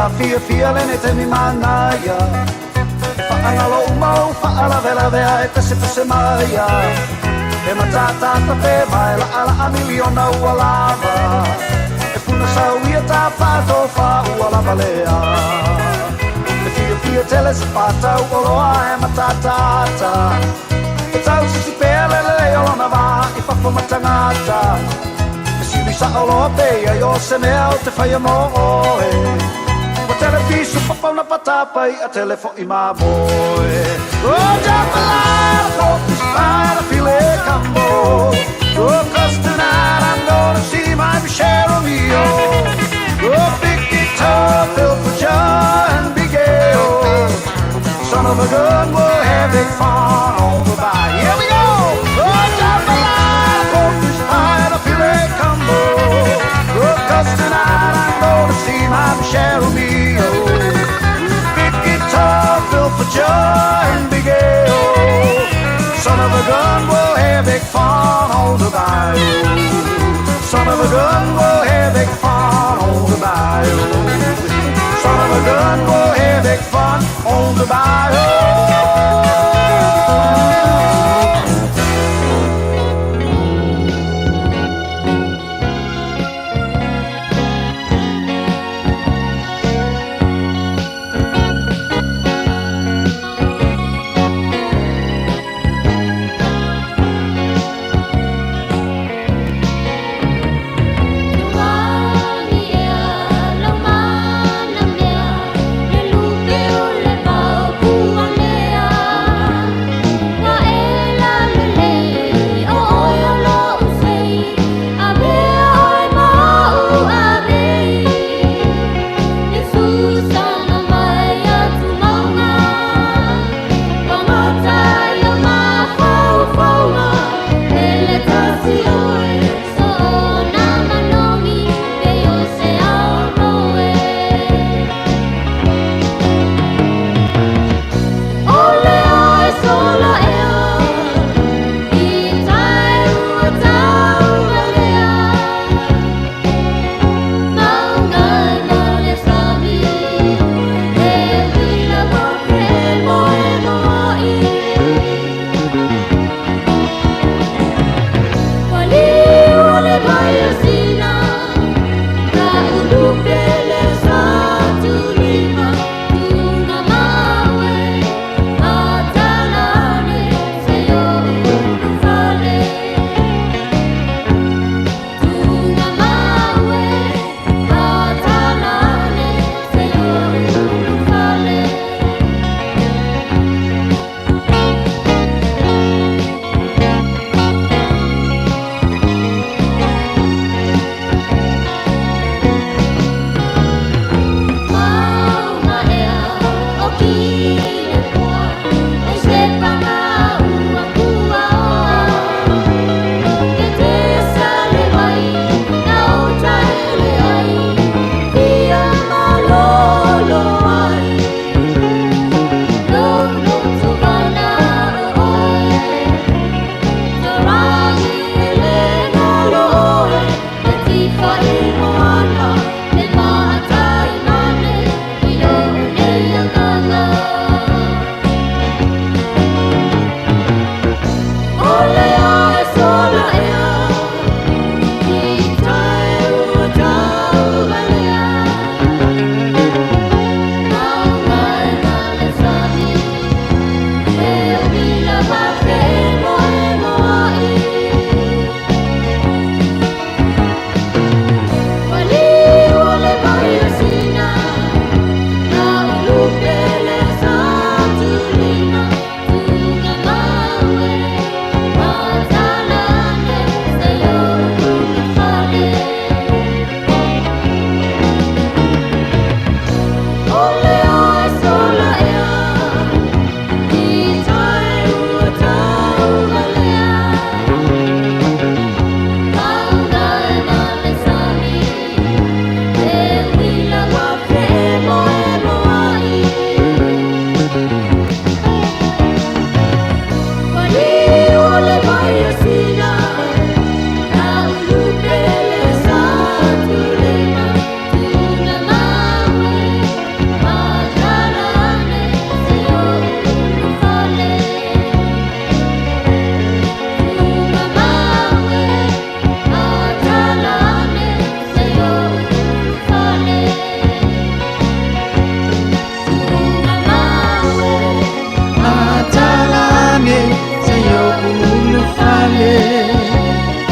fiafia lenei taimi manaia. E faagalo uma ou faalavelave ae pesepese maia. E matatata pe vae laʻalaʻa miliona ua lava. E puna sauia tafatofā ua lava lea. E fiafia tele se patau oloa e matatata. E tausisi pea le lelei o lona vā i fafo ma tagata. E sili saʻoloa pe i ai o se mea o te faia mo oe. Ua tele pisu papauna patapa iʻa tele foʻi mamoe. Oh, jambalaya, pork fish pie, and a filet combo. Oh, 'cause tonight I'm gonna see my Michelle Romeo. Oh, big guitar, Phil Joy and Big Ale. Son of a gun, we'll have big fun on the bayou. Here we go! Oh, jambalaya, pork fish pie, and a filet combo. Oh, 'cause tonight I'm gonna see my Michelle Romeo. Big guitar, Phil Joy and Big Ale. Son of a gun, we'll have big fun on the bayou. Son of a gun, we'll have big fun on the bayou. Son of a gun, we'll have big fun on the bayou.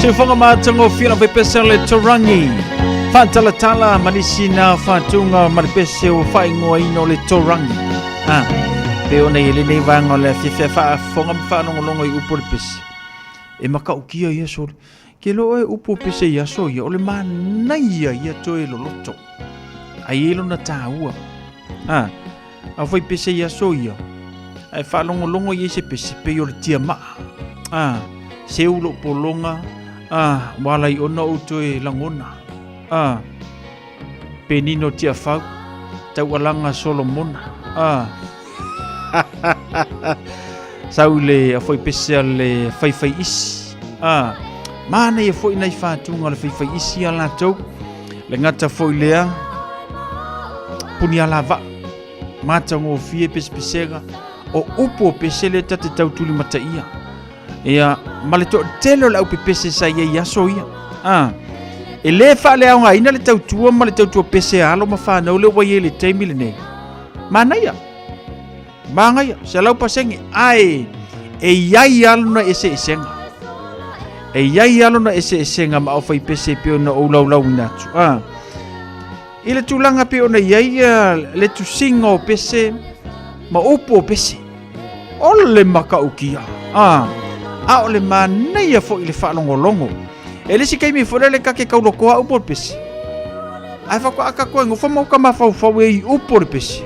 Siufoga matagofie lau faipese o le Torangi. Faatalatala ma nisi na faatuga ma le pese ua faaigoaina o le Torangi. Ah, pe ona i lenei vaega o le afiafi faafofoga ma faalogologo i upu o le pese. E matautia ia sole. Ke loa e upu o pese i aso ia, o le manaia ia toe loloto. Ai e lona tāua. Ah, Au fai pese i aso ia, ae faalogologo i ai se pese pei o le tiamaa. A, seu lou pologa, a, ua ala ai ona ou toe lagona. A, Penino Tiafau, taualaga Solomona. A, sau i le afoipese a le faifaiisi. A, manaia foi nai fatuga o le faifaiisi a latou. Le gata foi lea, puni alavaa, matagofie pesepesega, o upu o pese lea ta te tau tulimataia. Ia, ma le toatele o le aupepese sa i ai i aso ia. Ah, e le faaleaogaina le tautua ma le tautua pese a alo ma fanau lea ua i ai i le taimi lenei. Manaia, manaia, 100%, ae e i ai lava lona eseesega. E i ai lava lona eseesega ma aufaipese e pei ona ou laulauina atu. Ah, i le tulaga pei ona i ai le tusiga o pese ma upu o pese. O le matautia. A, a o le manaia foi i le faalogologo. E le isi taimi foi lele ta te taulotoa upu o le pese. Ae faatoa tatou e nofo ma uta mafaufau e i upu o le pese.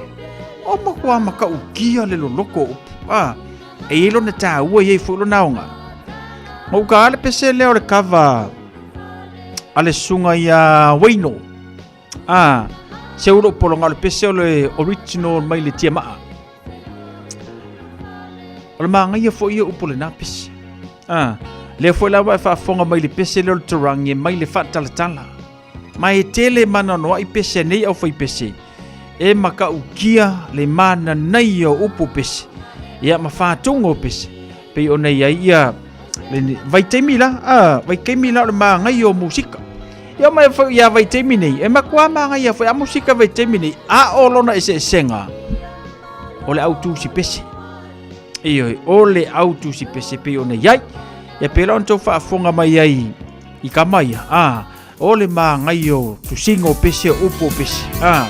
O matua matautia le loloto o upu. A, e i ai lona taua, e i ai foi lona aoga. Ma uta lava le pese lea o le kava a le susuga ia Waino. A, seu lou pologa o le pese o le original mai le tiamaa. O le magaia foi ia upu o lena pese. A, lea foi la ua e faafofoga mai le pese lea o le Turangi e mai le faatalatala. Ma e tele mananoai pese a nei aufaipese e matautia le mananaia o upu o pese, ia ma fatuga o pese. Pei ona i ai ia le vaitaimi la, a, vaitaimi la o le magaia o musika. Ia mai foi ia vaitaimi nei, e matua magaia foi a musika vaitaimi nei, a o lona eseesega, o le au tusi pese. Ioe, o le au tusi pese pei ona i ai. Ia pei la ona tou faafofoga mai ai i kama ia, a, o le magaia o tusiga o pese, o upu o pese. A,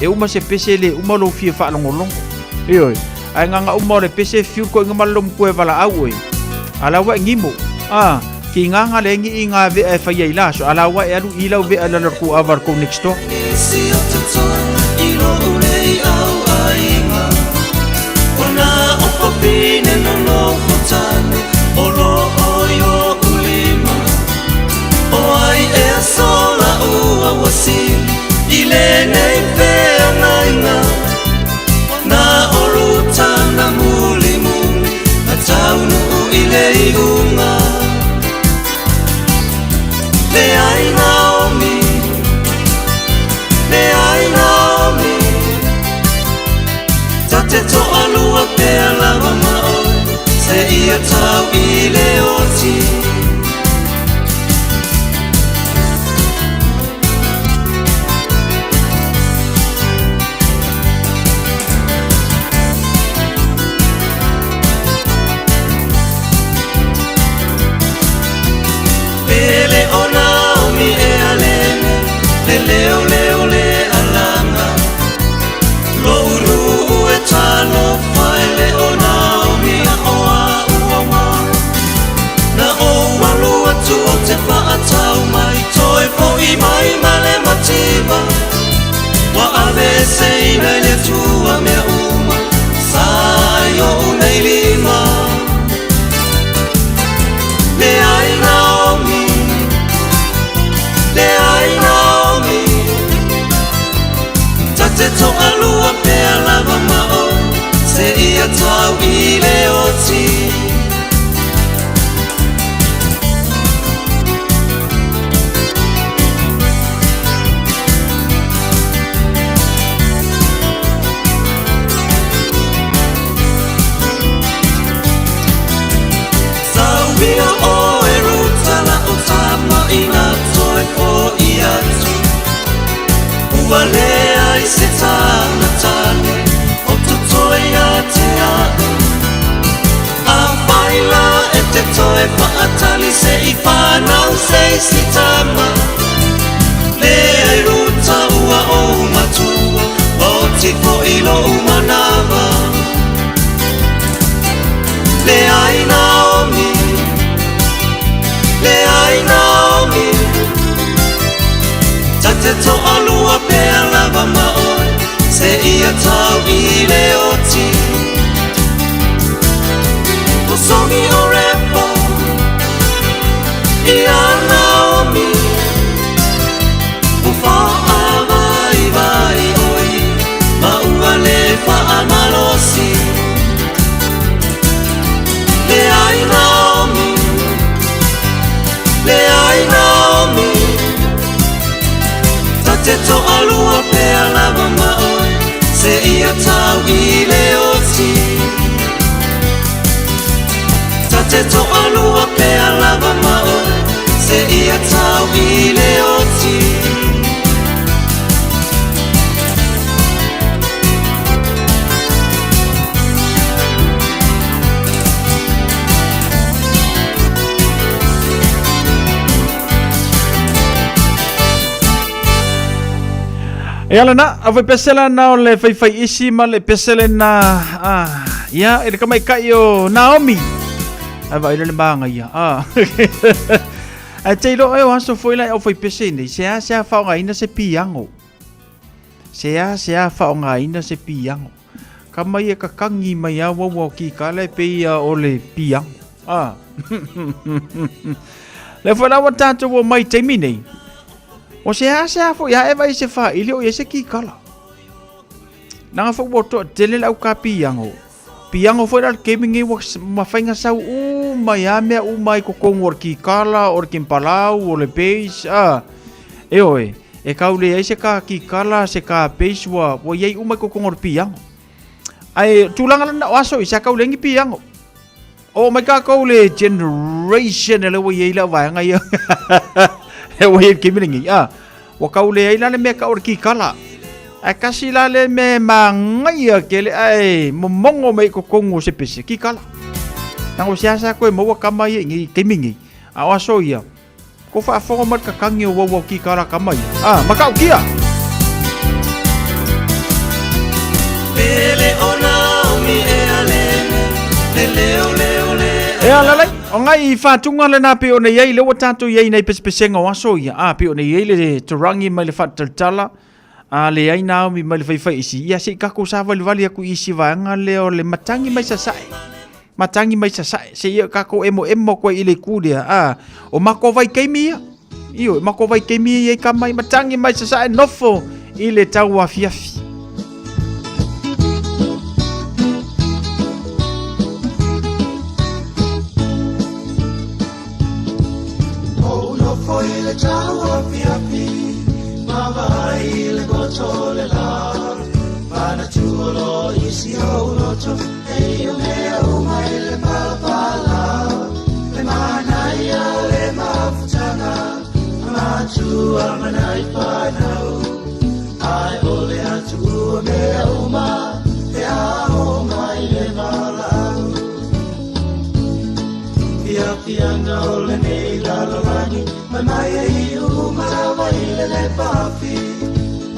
e uma se pese le uma lou fia faalogologo. Ioe, ae gaga uma o le pese fiu koiga ma le lomuku e valaau oe. A la ua e gimo. A, ki gaga le ngi i ngā vea e whai ai la aso. A la ua e alu i lau vea i lalo ku awa kou next door. Nisi o te toa i lo ule i au aiga O nā o papine no nofo tane O lo o i o ulima O ai e a sola ua wasili I lenei pea ngaiga Na o ruta na muli muli Na taunuu i le iuga Le ai Naomi Le ai Naomi Ta te toalua pea lava ma oe Se ia tau i le oti. Pele o Naomi e alele, le leo leo le alanga. Louluu e talofa e le o Naomi a o a ua ma. Na ou alu atu o te whaatau mai, toe fo'i mai ma le mativa. Ua ave se ina i le Atua mea uma, sa ai oʻu nei lima. Leai Naomi, leai Naomi, ta te toalua pea lava ma oe, seia tau i le oti. Sauia oe Ruta la o tama ina toe fo'i atu. Ua leai se tāna tane o totoe ia te a'u. Afai la e te toe whaatali se i whanau. isi tama Leai Ruta ua ou matua Oti fo'i lo'u manava Leai Naomi Leai Naomi Ta te to'alua pea lava ma oe Seia tau i le oti O songi o Repo Ia Naomi Ua fa'avaivai oe Ma ua lē fa'amalosi Leai Naomi Leai Naomi Ta te to'alua pea lava ma oe Seia tau i le oti Ta te to'alua pea lava ma oe Seia tau i le oti E ala na, a fai pesela na o le faifai isi ma le pesele na ah, ia e le kamaikai o Naomi. Ai vai le maga ia. Ah. Ae te iloa e o aso foi la e au fai pese nei, se a se a faaaogaina se piango. Se a se a faaaogaina se piango. Ka mai e kakangi mai a waua o kikala e pei ia o le piango. Ah. Le foi la ua tātou o mai taimi nei. O se a se a foi a e vai se whaili o i se kikala. Nanga foi ua toa tele lau ka piango. Piango foi la le taimi nei ua mafai sau uma i a mea uma i kokongu o le kikala, o le kimpalau, o le bass, a. E oe, e kau leai se ka kikala, se ka bass ua, ua iai uma i kokongu o le piango. Ae tulaga lena o aso i sa kau leai ni piango. O mai kākou le generation e le ua iai lau vaega ia. E ua iai le taimi lenei, a. Ua kau leai la le mea kau o le kikala. Ae kasi la le mea e magaia tele ae momogo mai i totonu o se pese, kikala. Leaga ua seasea toe maua kama ia i nei taimi nei. A o aso ia, ko faafofoga mai le kakagi o uaua o kikala kama ia. A, matautia! Pele o Naomi e alele, le leo leo le E ala lai, o ngai whātunga le nā pe o nei ai, le ua tātou i ai nei pesepesega o aso ia, a pe o nei ai le turangi mai le whaatalatala, a le ai Naomi mai le whaiwhai isi, ia se i kako sa valivali aku i isi vaega lea o le matangi mai sasae. Matangi mai sasae, se ia kako emo emo koe i le kū lea, a o mako vai keimi ia. Io, mako vai keimi ia i ka mai matangi mai sasae nofo i le tau afiafi. Ou nofo i le tau afiafi, ma vaai i le goto le la. Manatua lo isi ou loto, e i o mea uma i le palapala. Le manaia le mafutaga, a matua ma nai whanau. Ai o le atua mea uma, e a o mai le valaau. Fia fianga o lenei lalolagi, mai mai e i uma lava i le le pafi.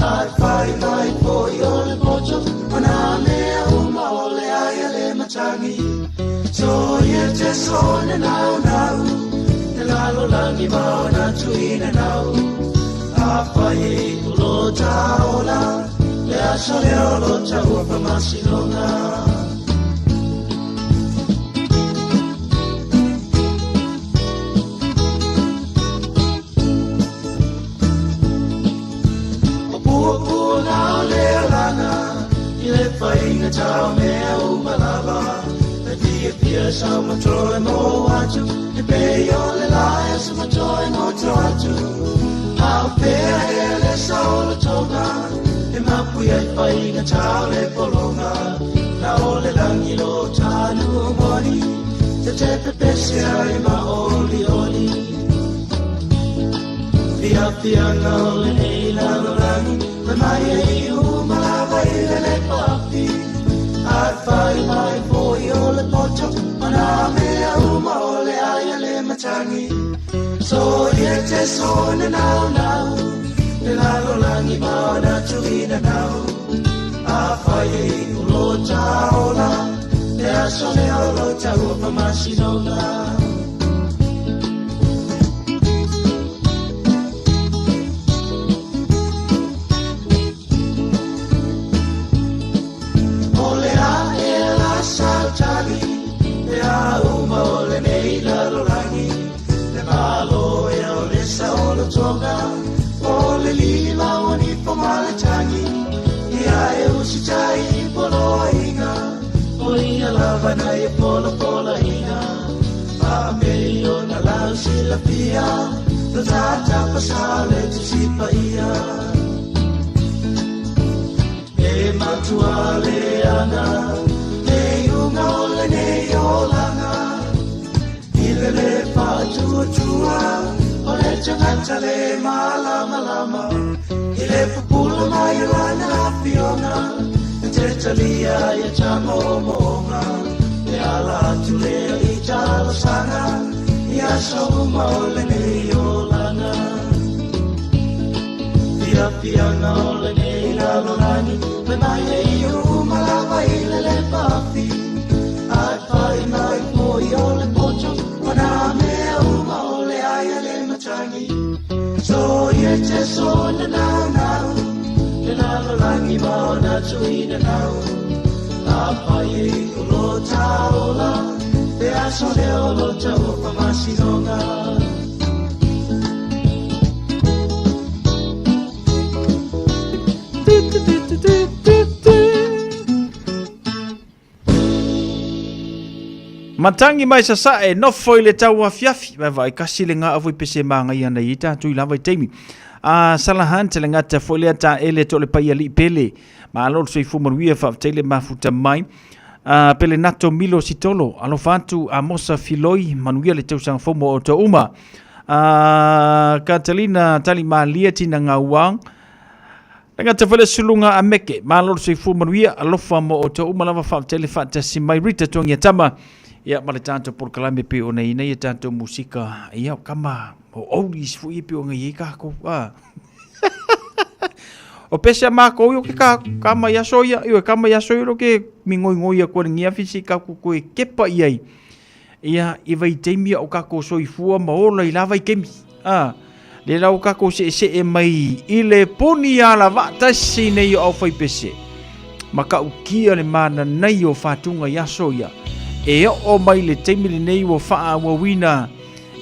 Ai whai mai foi o le poto, o nā mea uma o le ai a le matangi. So ia te sone nau nau, te lalolagi ma o nā tuina nau. A whai e i lo taola, le aso le o lo taua whamasinonga. O pua pua ngā o le alanga, i le whainga tau mea uma lava. Le fia fia sau matoe mō atu, e pei o le lae sa matoe mō tō atu. Au pea e le sau le tonga, e mapu ai whainga tau le polonga. Na o le langi lo tanu o moni, te te pepese ai ma oli oli. Fia fianga o lenei lalolagi, mai mai e i uma lava i le le pafi. Ai whai mai foi o le poto, o nā mea uma o le ai a le matangi. So ia te so na nau nau Le lalolagi ma ona tuina nau Afai e iu lo taola Le aso lea o lo taua faamasinoga. O le a e la sautali Le a uma o lenei lalolagi Le malo ea o le saolotoga O le lima o ni fo ma le tagi Ia e usitai i poloaiga O ia lava na e polapolaina Faapei ona lau silafia Lo tata pasao le Tusi Paia E matua leaga le iuga o lenei olaga I le lē faatuatua o le tagata lē malamalama I le pupula mai o lana afioga E te talia ia ta moomooga E ala atu lea i talosaga I aso uma o lenei olaga Fiafiaga o lenei lalolagi Fai mai e iu uma lava i le lepaafi Ae fai mai foi o le poto O nā mea uma o le ai a le matagi Soia te so na naunau Le lalolagi ma ona tuina nau Afai e iu lo taola Le aso lea o lo taua faamasinoga. Matangi mai sasae, nofo i le tauafiafi, vaevaai kasi le ga'a foi pese magaia nei ai tatou i la vaitaimi. A Sala Hunt le gata foi lea taele to le paialii pele. Malo le soifua manuia, faafetai le mafuta mai. A Pelenato Milo Sitolo, alofa atu Amosa Filoi, manuia le tausaga fou mo outou uma. A Catalina Talimalie Tina Gauang, Le gata foi le suluga a Meke, malo le soifua manuia, alofa mo outou uma lava, faafetai le faatasi mai Rita Togiatama, ia ma le tatou polokalame pei ona i ai nei a tatou musika, ia o kama o oldies foi ia pei ona i ai kākou, a. O pese a mākou i o ke ka, ka mai aso ia, i o e ka mai aso ia lo ke mingoingoi aku ale ngia fisi ka ku koe kepa i ai. Ia, i vaitaimi a o kākou soifua ma ola i la vaikaimi. A, le la o kākou seʻeseʻe mai i le puni ala vaatasi nei o aufaipese. Ma ka'ukia le mananai o fatuga i aso ia. E oo mai le taimi lenei ua faaauauina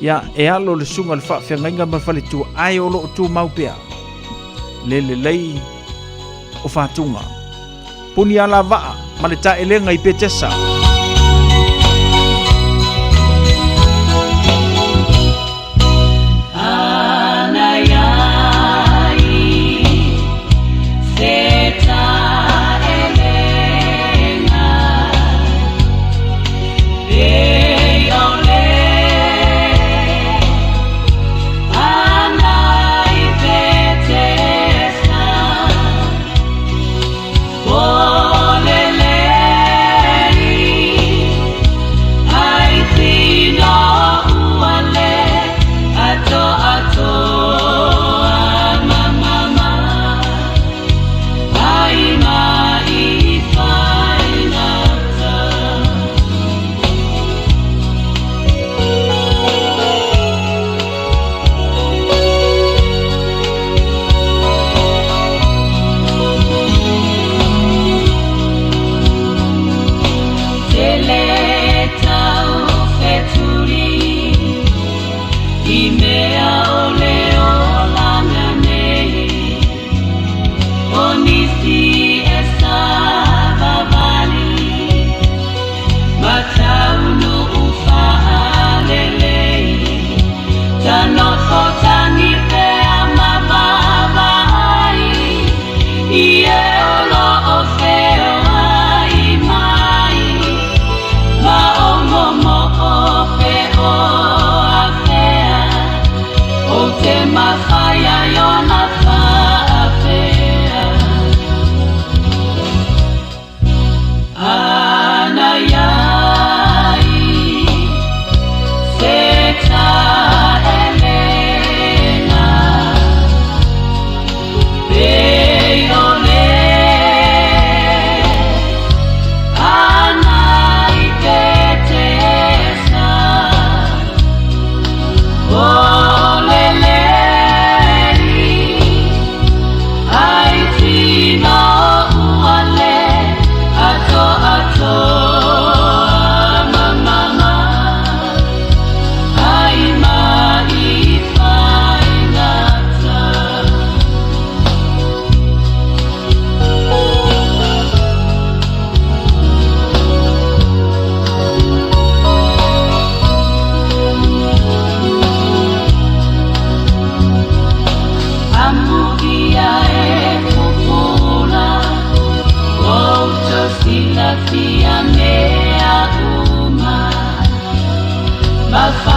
ia e alo le susuga i le faafeagaiga ma le faletua ae o lo o tumau pea le lelei o fatuga. Puni ala vaa ma le taelega i Petesa.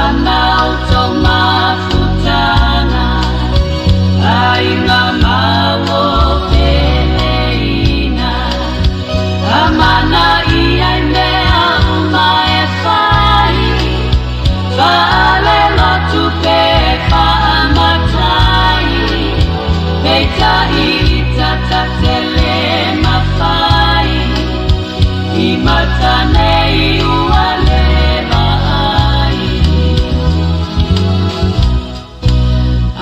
Ana outou mafutanga Aiga ma ua peleina Amana ia i mea uma e fai Faalelotu pe faamatai Peitai i tata tele mafai I mata nei ua le vaai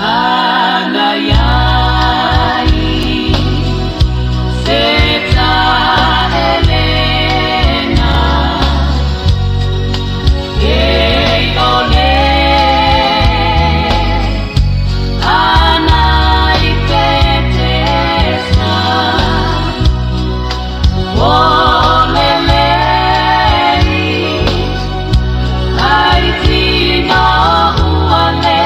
Ana iai se taelega Ei ole ana i Petesa O lelei ai tino ua le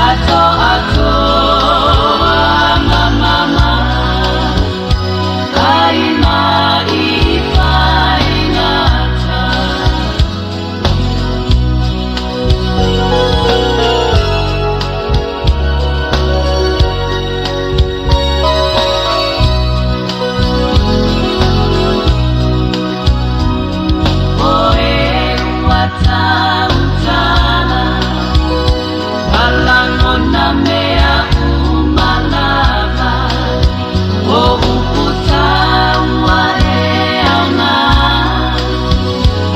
ato atoa ma mama ai ma i faigata. O e ua tautala Palagona mea uma lava O upu taua e aoga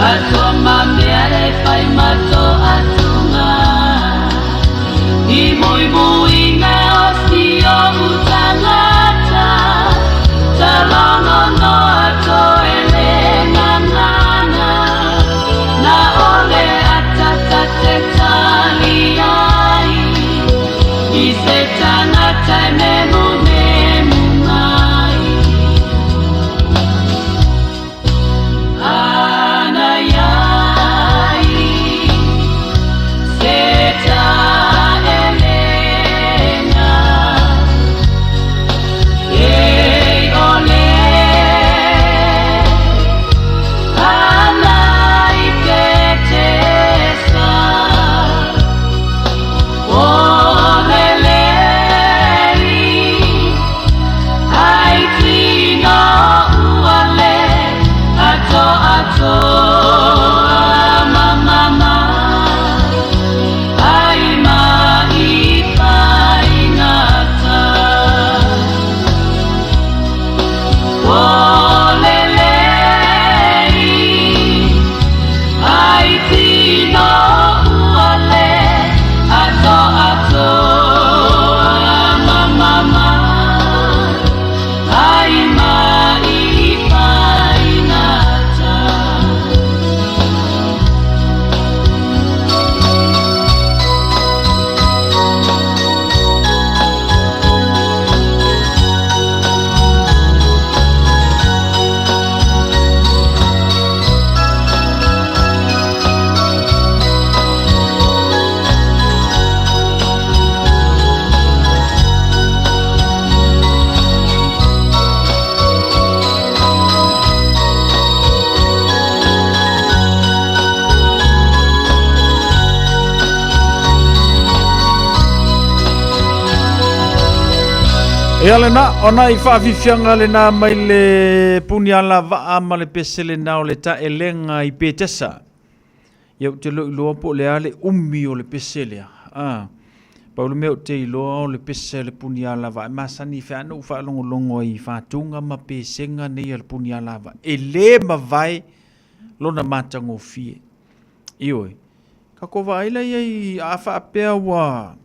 Atoa ma mea e fai ma toatuga I muimuiga o si o'u tagata Talogo no atoe le gagana Na ole atata te tali ai I se tagata e nemunemu mai Ana iai se taelega Ei ole ana i Petesa O lelei ai tino ua le ato atoa ma mama ai ma i faigata O lelei ai tino ua le ato atoa ma mama ai ma i faigata. Ia lena, o nai faafiafiaga lena mai le puni ala vaa ma le pese lena o le taelega i Petesa. Ia ou te le o iloa po o le a le umi o le pese lea. Ah, pau le mea ou te iloa o le pese a le puni ala vaa e masani i feana ou faalogologo ai i fatuga ma pesega nei a le puni ala vaa. E le mavae lona matagofie. Ioe. Ka ko vaai la ia i a faapea ua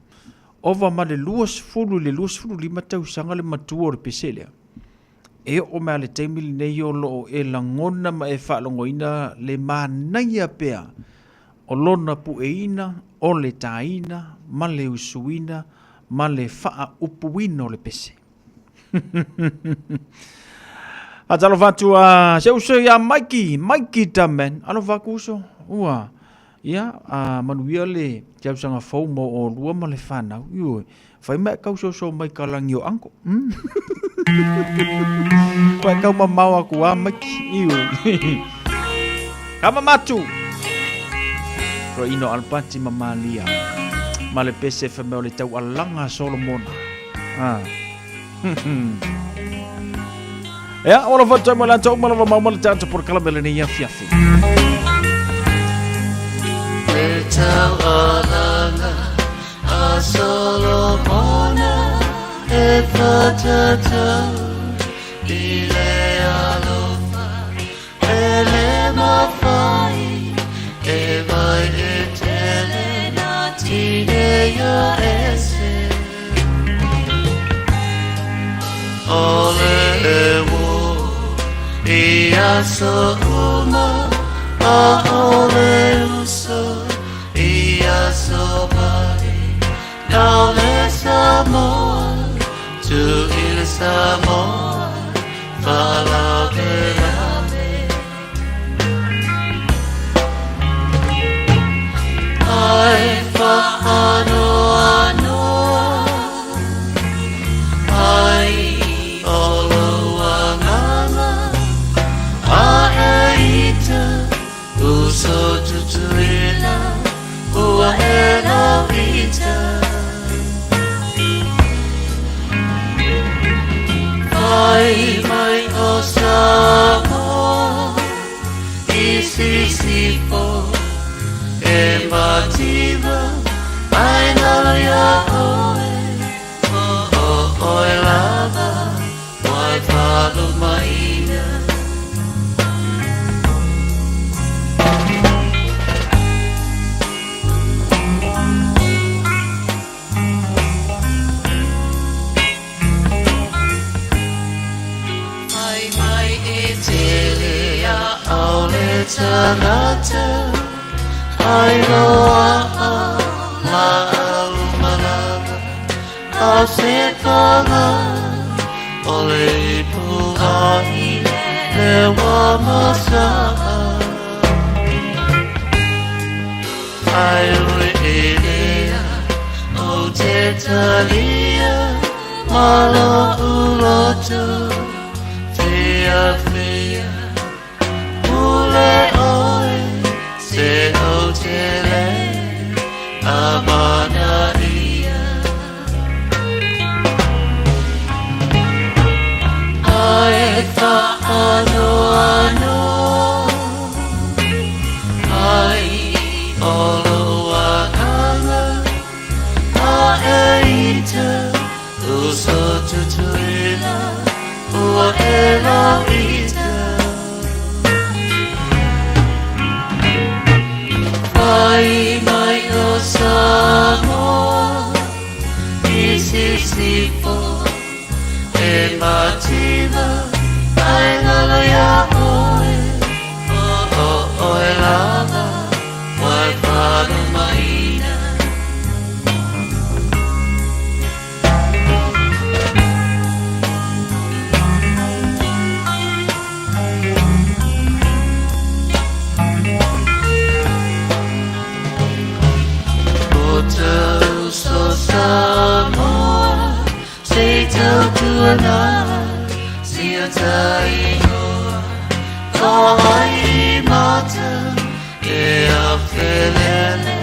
ova ma le 20 i le 25 tausaga le matua o le pese lea. E oo mai lava i le taimi lenei o lo o e lagona ma e faalogoina le manaia pea o lona pueina, o le taina ma le usuina ma le faaupuina o le pese. Faatalofa atu a si ou uso ia Mikey, Mikey Dunman. Alofa atu uso. Ua, ia, a manuia le tausaga fou mo olua ma le fanau. Ioe, fai ma e kausoso mai ka lagi o uncle. Mm. Ua e kaumamao aku a Mikey. Ioe. Ka mamatu. Roino Alapati ma Malia ma le pese fai mai o le taualaga a Solomona. Ah. Ia, ua lava tau mai latou ma lava mau ma le tatou polokalame lenei afiafi. Le taualaga a Solomona e whatatau i le alofa e le mawhai e vai e tele nā tineia ese. O le e i aso uma a o le uso i aso mai nau le Samoa tu i le Samoa faalavelave ai whaanoanoa ai o lou agaga a e ita uso tutuila ua e lauita Fai mai o Samoa i sisifo e mativa ai nalo ia oe o o oe lava wai whalumaina. Fai mai e tele a au le tagata ai loa'a la'au malama a se paga o le ipu ai le wa masa'a ai ui e lea o te talia ma lo'u loto fiafia pule oe se o te le amana ia Ai whaanoanoa ai o lou agaga a e ita uso tutuila ua e lauita Fai mai o Samoa i sisifo e mativa ai ngalo ia oe o o oe lava wai whalumaina. O te uso Samoa se tautuana si o ta ingoa ko ai mata e a felele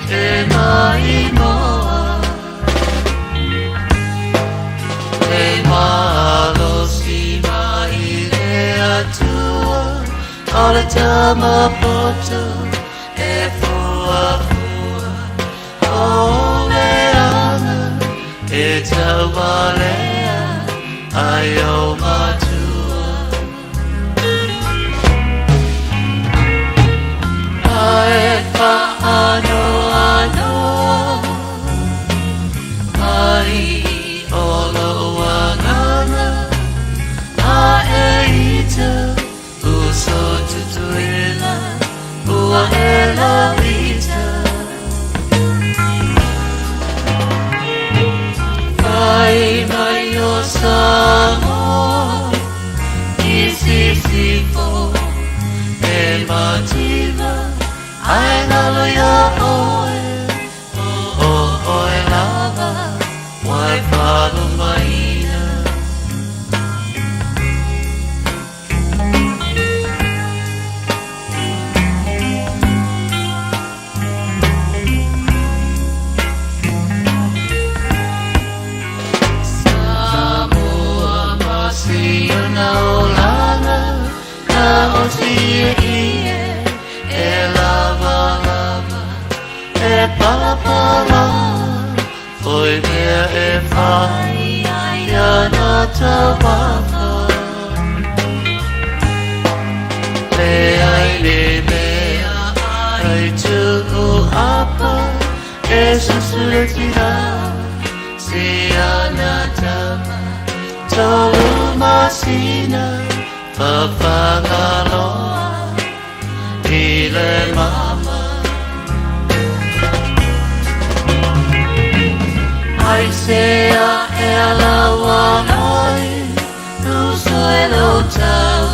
e mai moa Le malosi mai le atua o le tama poto e fua fua o le aga e taualea ai o matua Ai whaanoanoa ai o lou agaga a e ita uso tutuila ua e lauita Fai mai o Samoa i sisifo e mativa ai ngalo ia oe o o oe lava wai whalumaina. ieie e lavalava e palapala Foi mea e fai ai ana taumafa Leai le mea ai tuu apa e susu le tina Si ana tama tolu masina Fafagaloa i le mama Aisea e alaua ai Uso e lo tau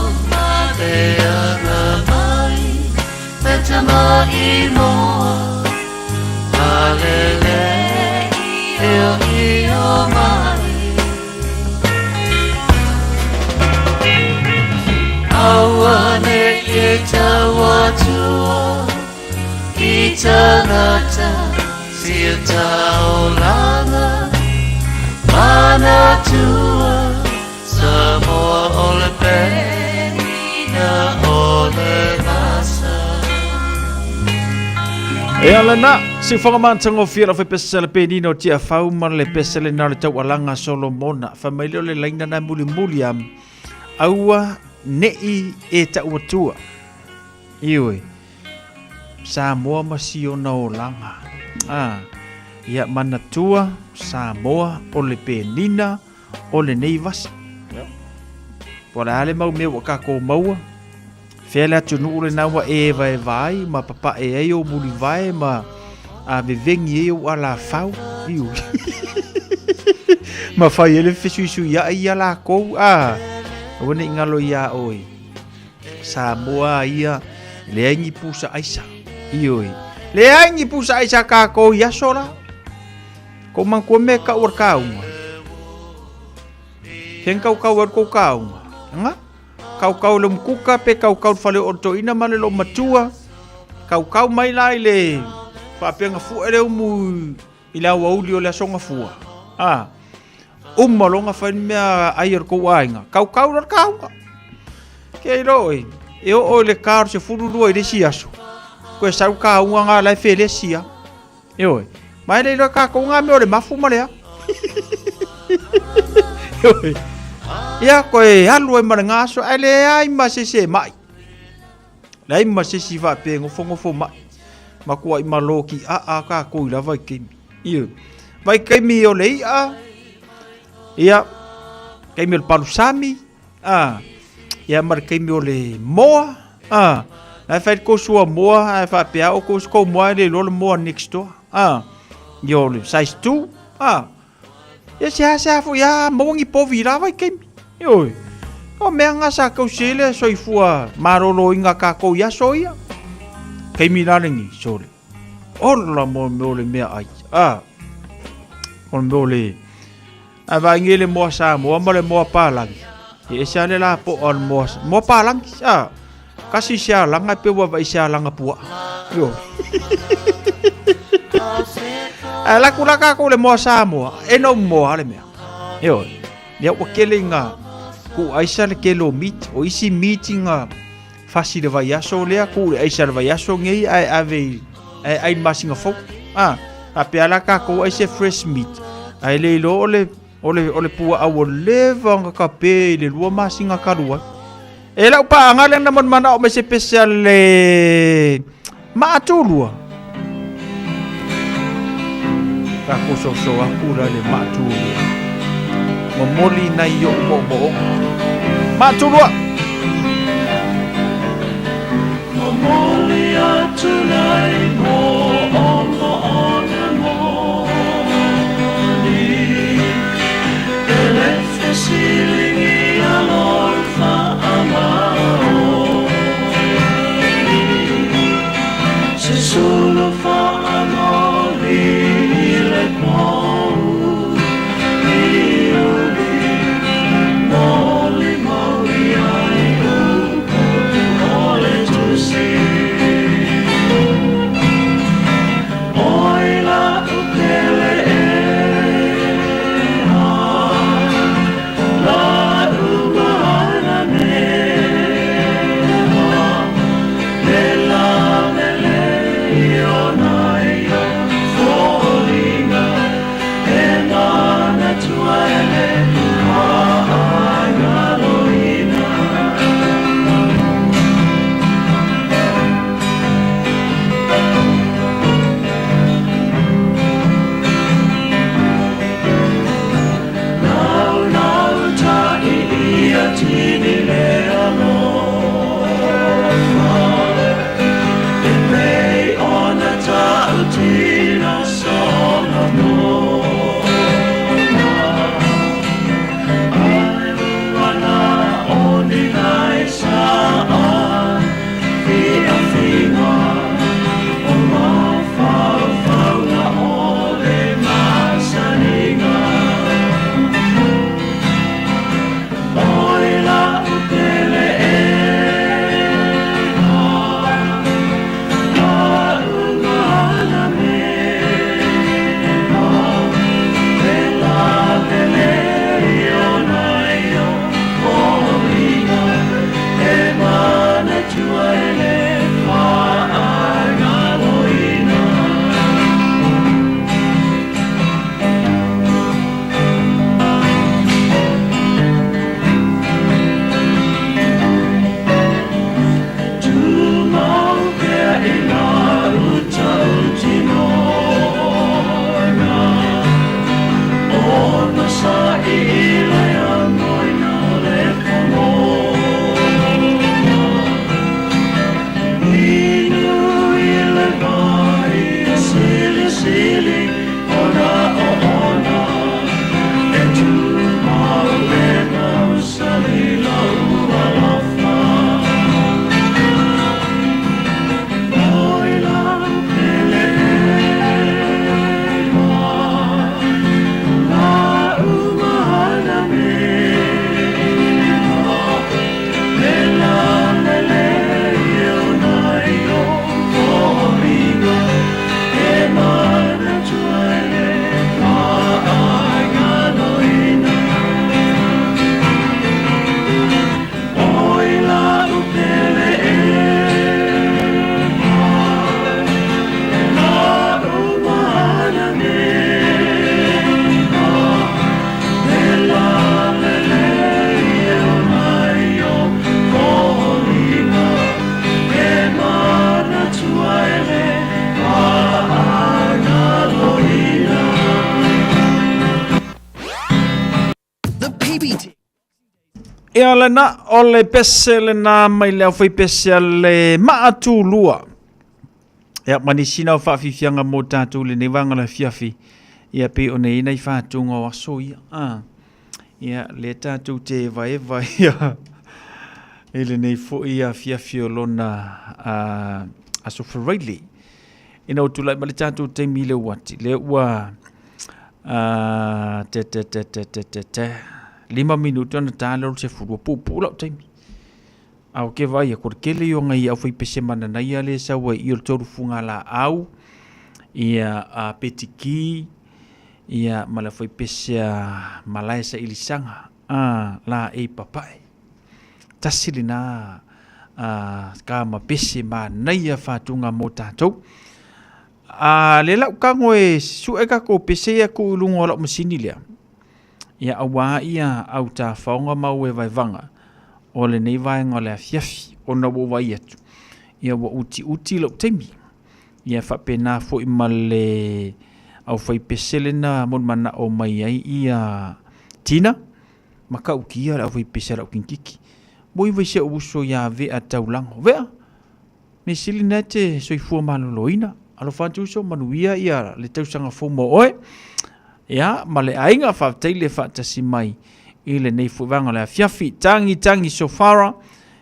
Le aga mai Le tama i moa Palele i o i o mai Aua ne i e tau atua I tangata sia taolanga Manatua Samoa o le penina o le vasa. E ala na, siufaga matagofie lau faipese le penina o Tiafau ma le pese lena o le taualaga a Solomona. Fai mai lea o le laina na e mulimuli a aua ne'i e tau atua. Ioe, Samoa ma siona olaga. A, ia manatua Samoa o le penina o lenei vasa. Po o le a le mau mea ua kākou maua, fea le atunuu lena ua e evaeva ai ma papae ai ou mulivae ma a vevengi ai ou alafau. Iu. ma fai ai le fesuisuiaʻi iā lākou. A, aua ne i galo iā ʻoe. Samoa ia, leai ni pusa ʻaisa. Ioe. Leai ni pusa ʻaisa a kākou i aso la. Kou manatua mea e kau o le kāuga. Fea kaukau ai le kou kāuga. Nga? Kaukau le umukuka pe kaukau le fale o le toeaina ma le loomatua. Kaukau mai la i le faapea na fue le umu i le aoauli o le aso gafua. A, uma loa ona fai le mea ai a le tou aiga, kaukau loa le kauga. Ke iloa oe, e oo i le ka o le 12 i le isi aso, toe sau le kauga na la e felesi lava. Ioe, ma e le iloa e kākou ngā mea o le mafu ma le a. Ioe, ia koe alu ai ma le gaso, ae leai ma se isi e mai. Leai ma se isi faapea e nofonofo mai. Matuai malo kiaa kākou i la vaitaimi. Ioe, vaitaimi o le i'a, ia, taimi o le palusami, a, ia ma le taimi o le moa, a, la e fai le tou suamoa ae faapea o tou tou moa e le iloa le moa next door, a, ia o le size 2, a, ia seasea foi a maua ni povi i la vaitaimi, ioe. O mea na sa tausi ai le soifua maloloina a tatou i aso ia. Taimi la lenei, sole. Ola mo mea o le meaai, a, o le mea o le Ae vaai le moa Samoa ma le moa palagi. E ese lava le lapoa o le moa, moa palagi. A, kasi se alaga e pei ua vaai se alaga puaa. Ioe. Ae alu atu la tatou i le moa Samoa, e nou moa le mea. Ioe. Ia ua tele ina tuu aisa le tele o meat. O isi meat na fasi i le vaiaso lea, tuu i le aisa i le vaiaso nei ae ave i ae ai le masina fou. A, faapea la tatou ai se fresh meat. Ae le iloa o le o le o le puaa ua leva ona tape i le 2 masina talu ai. E lau paaga lea na manao mai se pese a le maatulua. Tatou soso atu la le maatulua. Momoli nai o'u moomooga. Maatulua! Momoli atu nei moomooga moni E le fesiligia lou faamaoni Se sulu faamoli i le pou Iuli molimoli ai upu o le tusi. Ia lena, o le pese lena mai le aufaipese a le Maatulua. Ia, ma nisi na o faafiafiaga mo tatou i lenei vaega o le afiafi, ia pei ona i ai nai faatuga o aso ia. A, ia, lea tatou te evaeva ia i lenei foi afiafi o lona aso Faraile. Ina ua tulai mai le tatou taimi i le uati, lea ua te te te te te te te 5 minute ona ta lea o le 10, ua puupuu lau taimi. A o ke vaai aku, o le tele ia o nai aufaipese mananaia lea e sau ai i o le tolu fugalaau, ia a petiki, ia ma le aufaipese a malae sailisaga, a laei papae. Tasi lena a ka ma pese manaia fatuga mo tatou. A lea lau tago e sue tatou pese ia tuu i luga o lau masini lea. Ia auā ia au tafaoga ma au evaevaga o lenei vaega o le afiafi ona ua ou vaai atu ia ua utiuti lou taimi. Ia faapena foi ma le aufaipese lena molimanaʻo mai ai ia Tina matautia le aufaipese a lau kinkiki. Ua iva i si ou uso ia Vea Taulago. Vea, mea sili lena e te soifua maloloina. Alofa atu uso, manuia ia le tausaga fou mo oe. Ia, ma le aiga, faafetai le faatasi mai i lenei foi vaega o le afiafi. Tangi, tangi, sofara.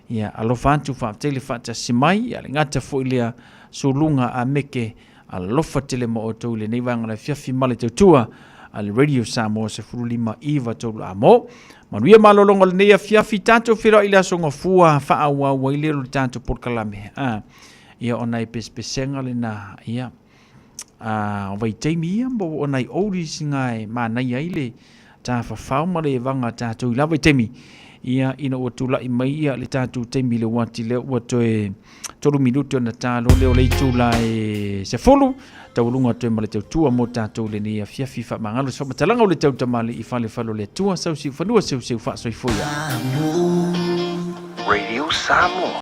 Ia, alofa atu, faafetai le faatasi mai. Ia, le gata foi lea suluga a meke. Alofa tele mo outou i lenei vaega o le afiafi ma le tautua a le Radio Samoa 15 9 3 amo. Manuia malologa o lenei afiafi, tatou feiloai i le aso Gafua faaauau ai lea o le tatou polokalame. Ah, ia o nai pesepesega lena, ia, ah, o vaitaimi ia mo o nai oldies nga e manaia ai le tafafao ma le evaga tatou i la vaitaimi. Ia, ina ua tulai mai ia le tatou taimi i le uati lea ua toe 3 minute ona ta loa lea o le itula e 10, taualuga atu ai ma le tautua mo tatou i lenei afiafi faamagalo se faamatalaga o le tau tamalii fale fale o le Atua, sausiufanua seuseu faasoifua ia. Radio Samoa.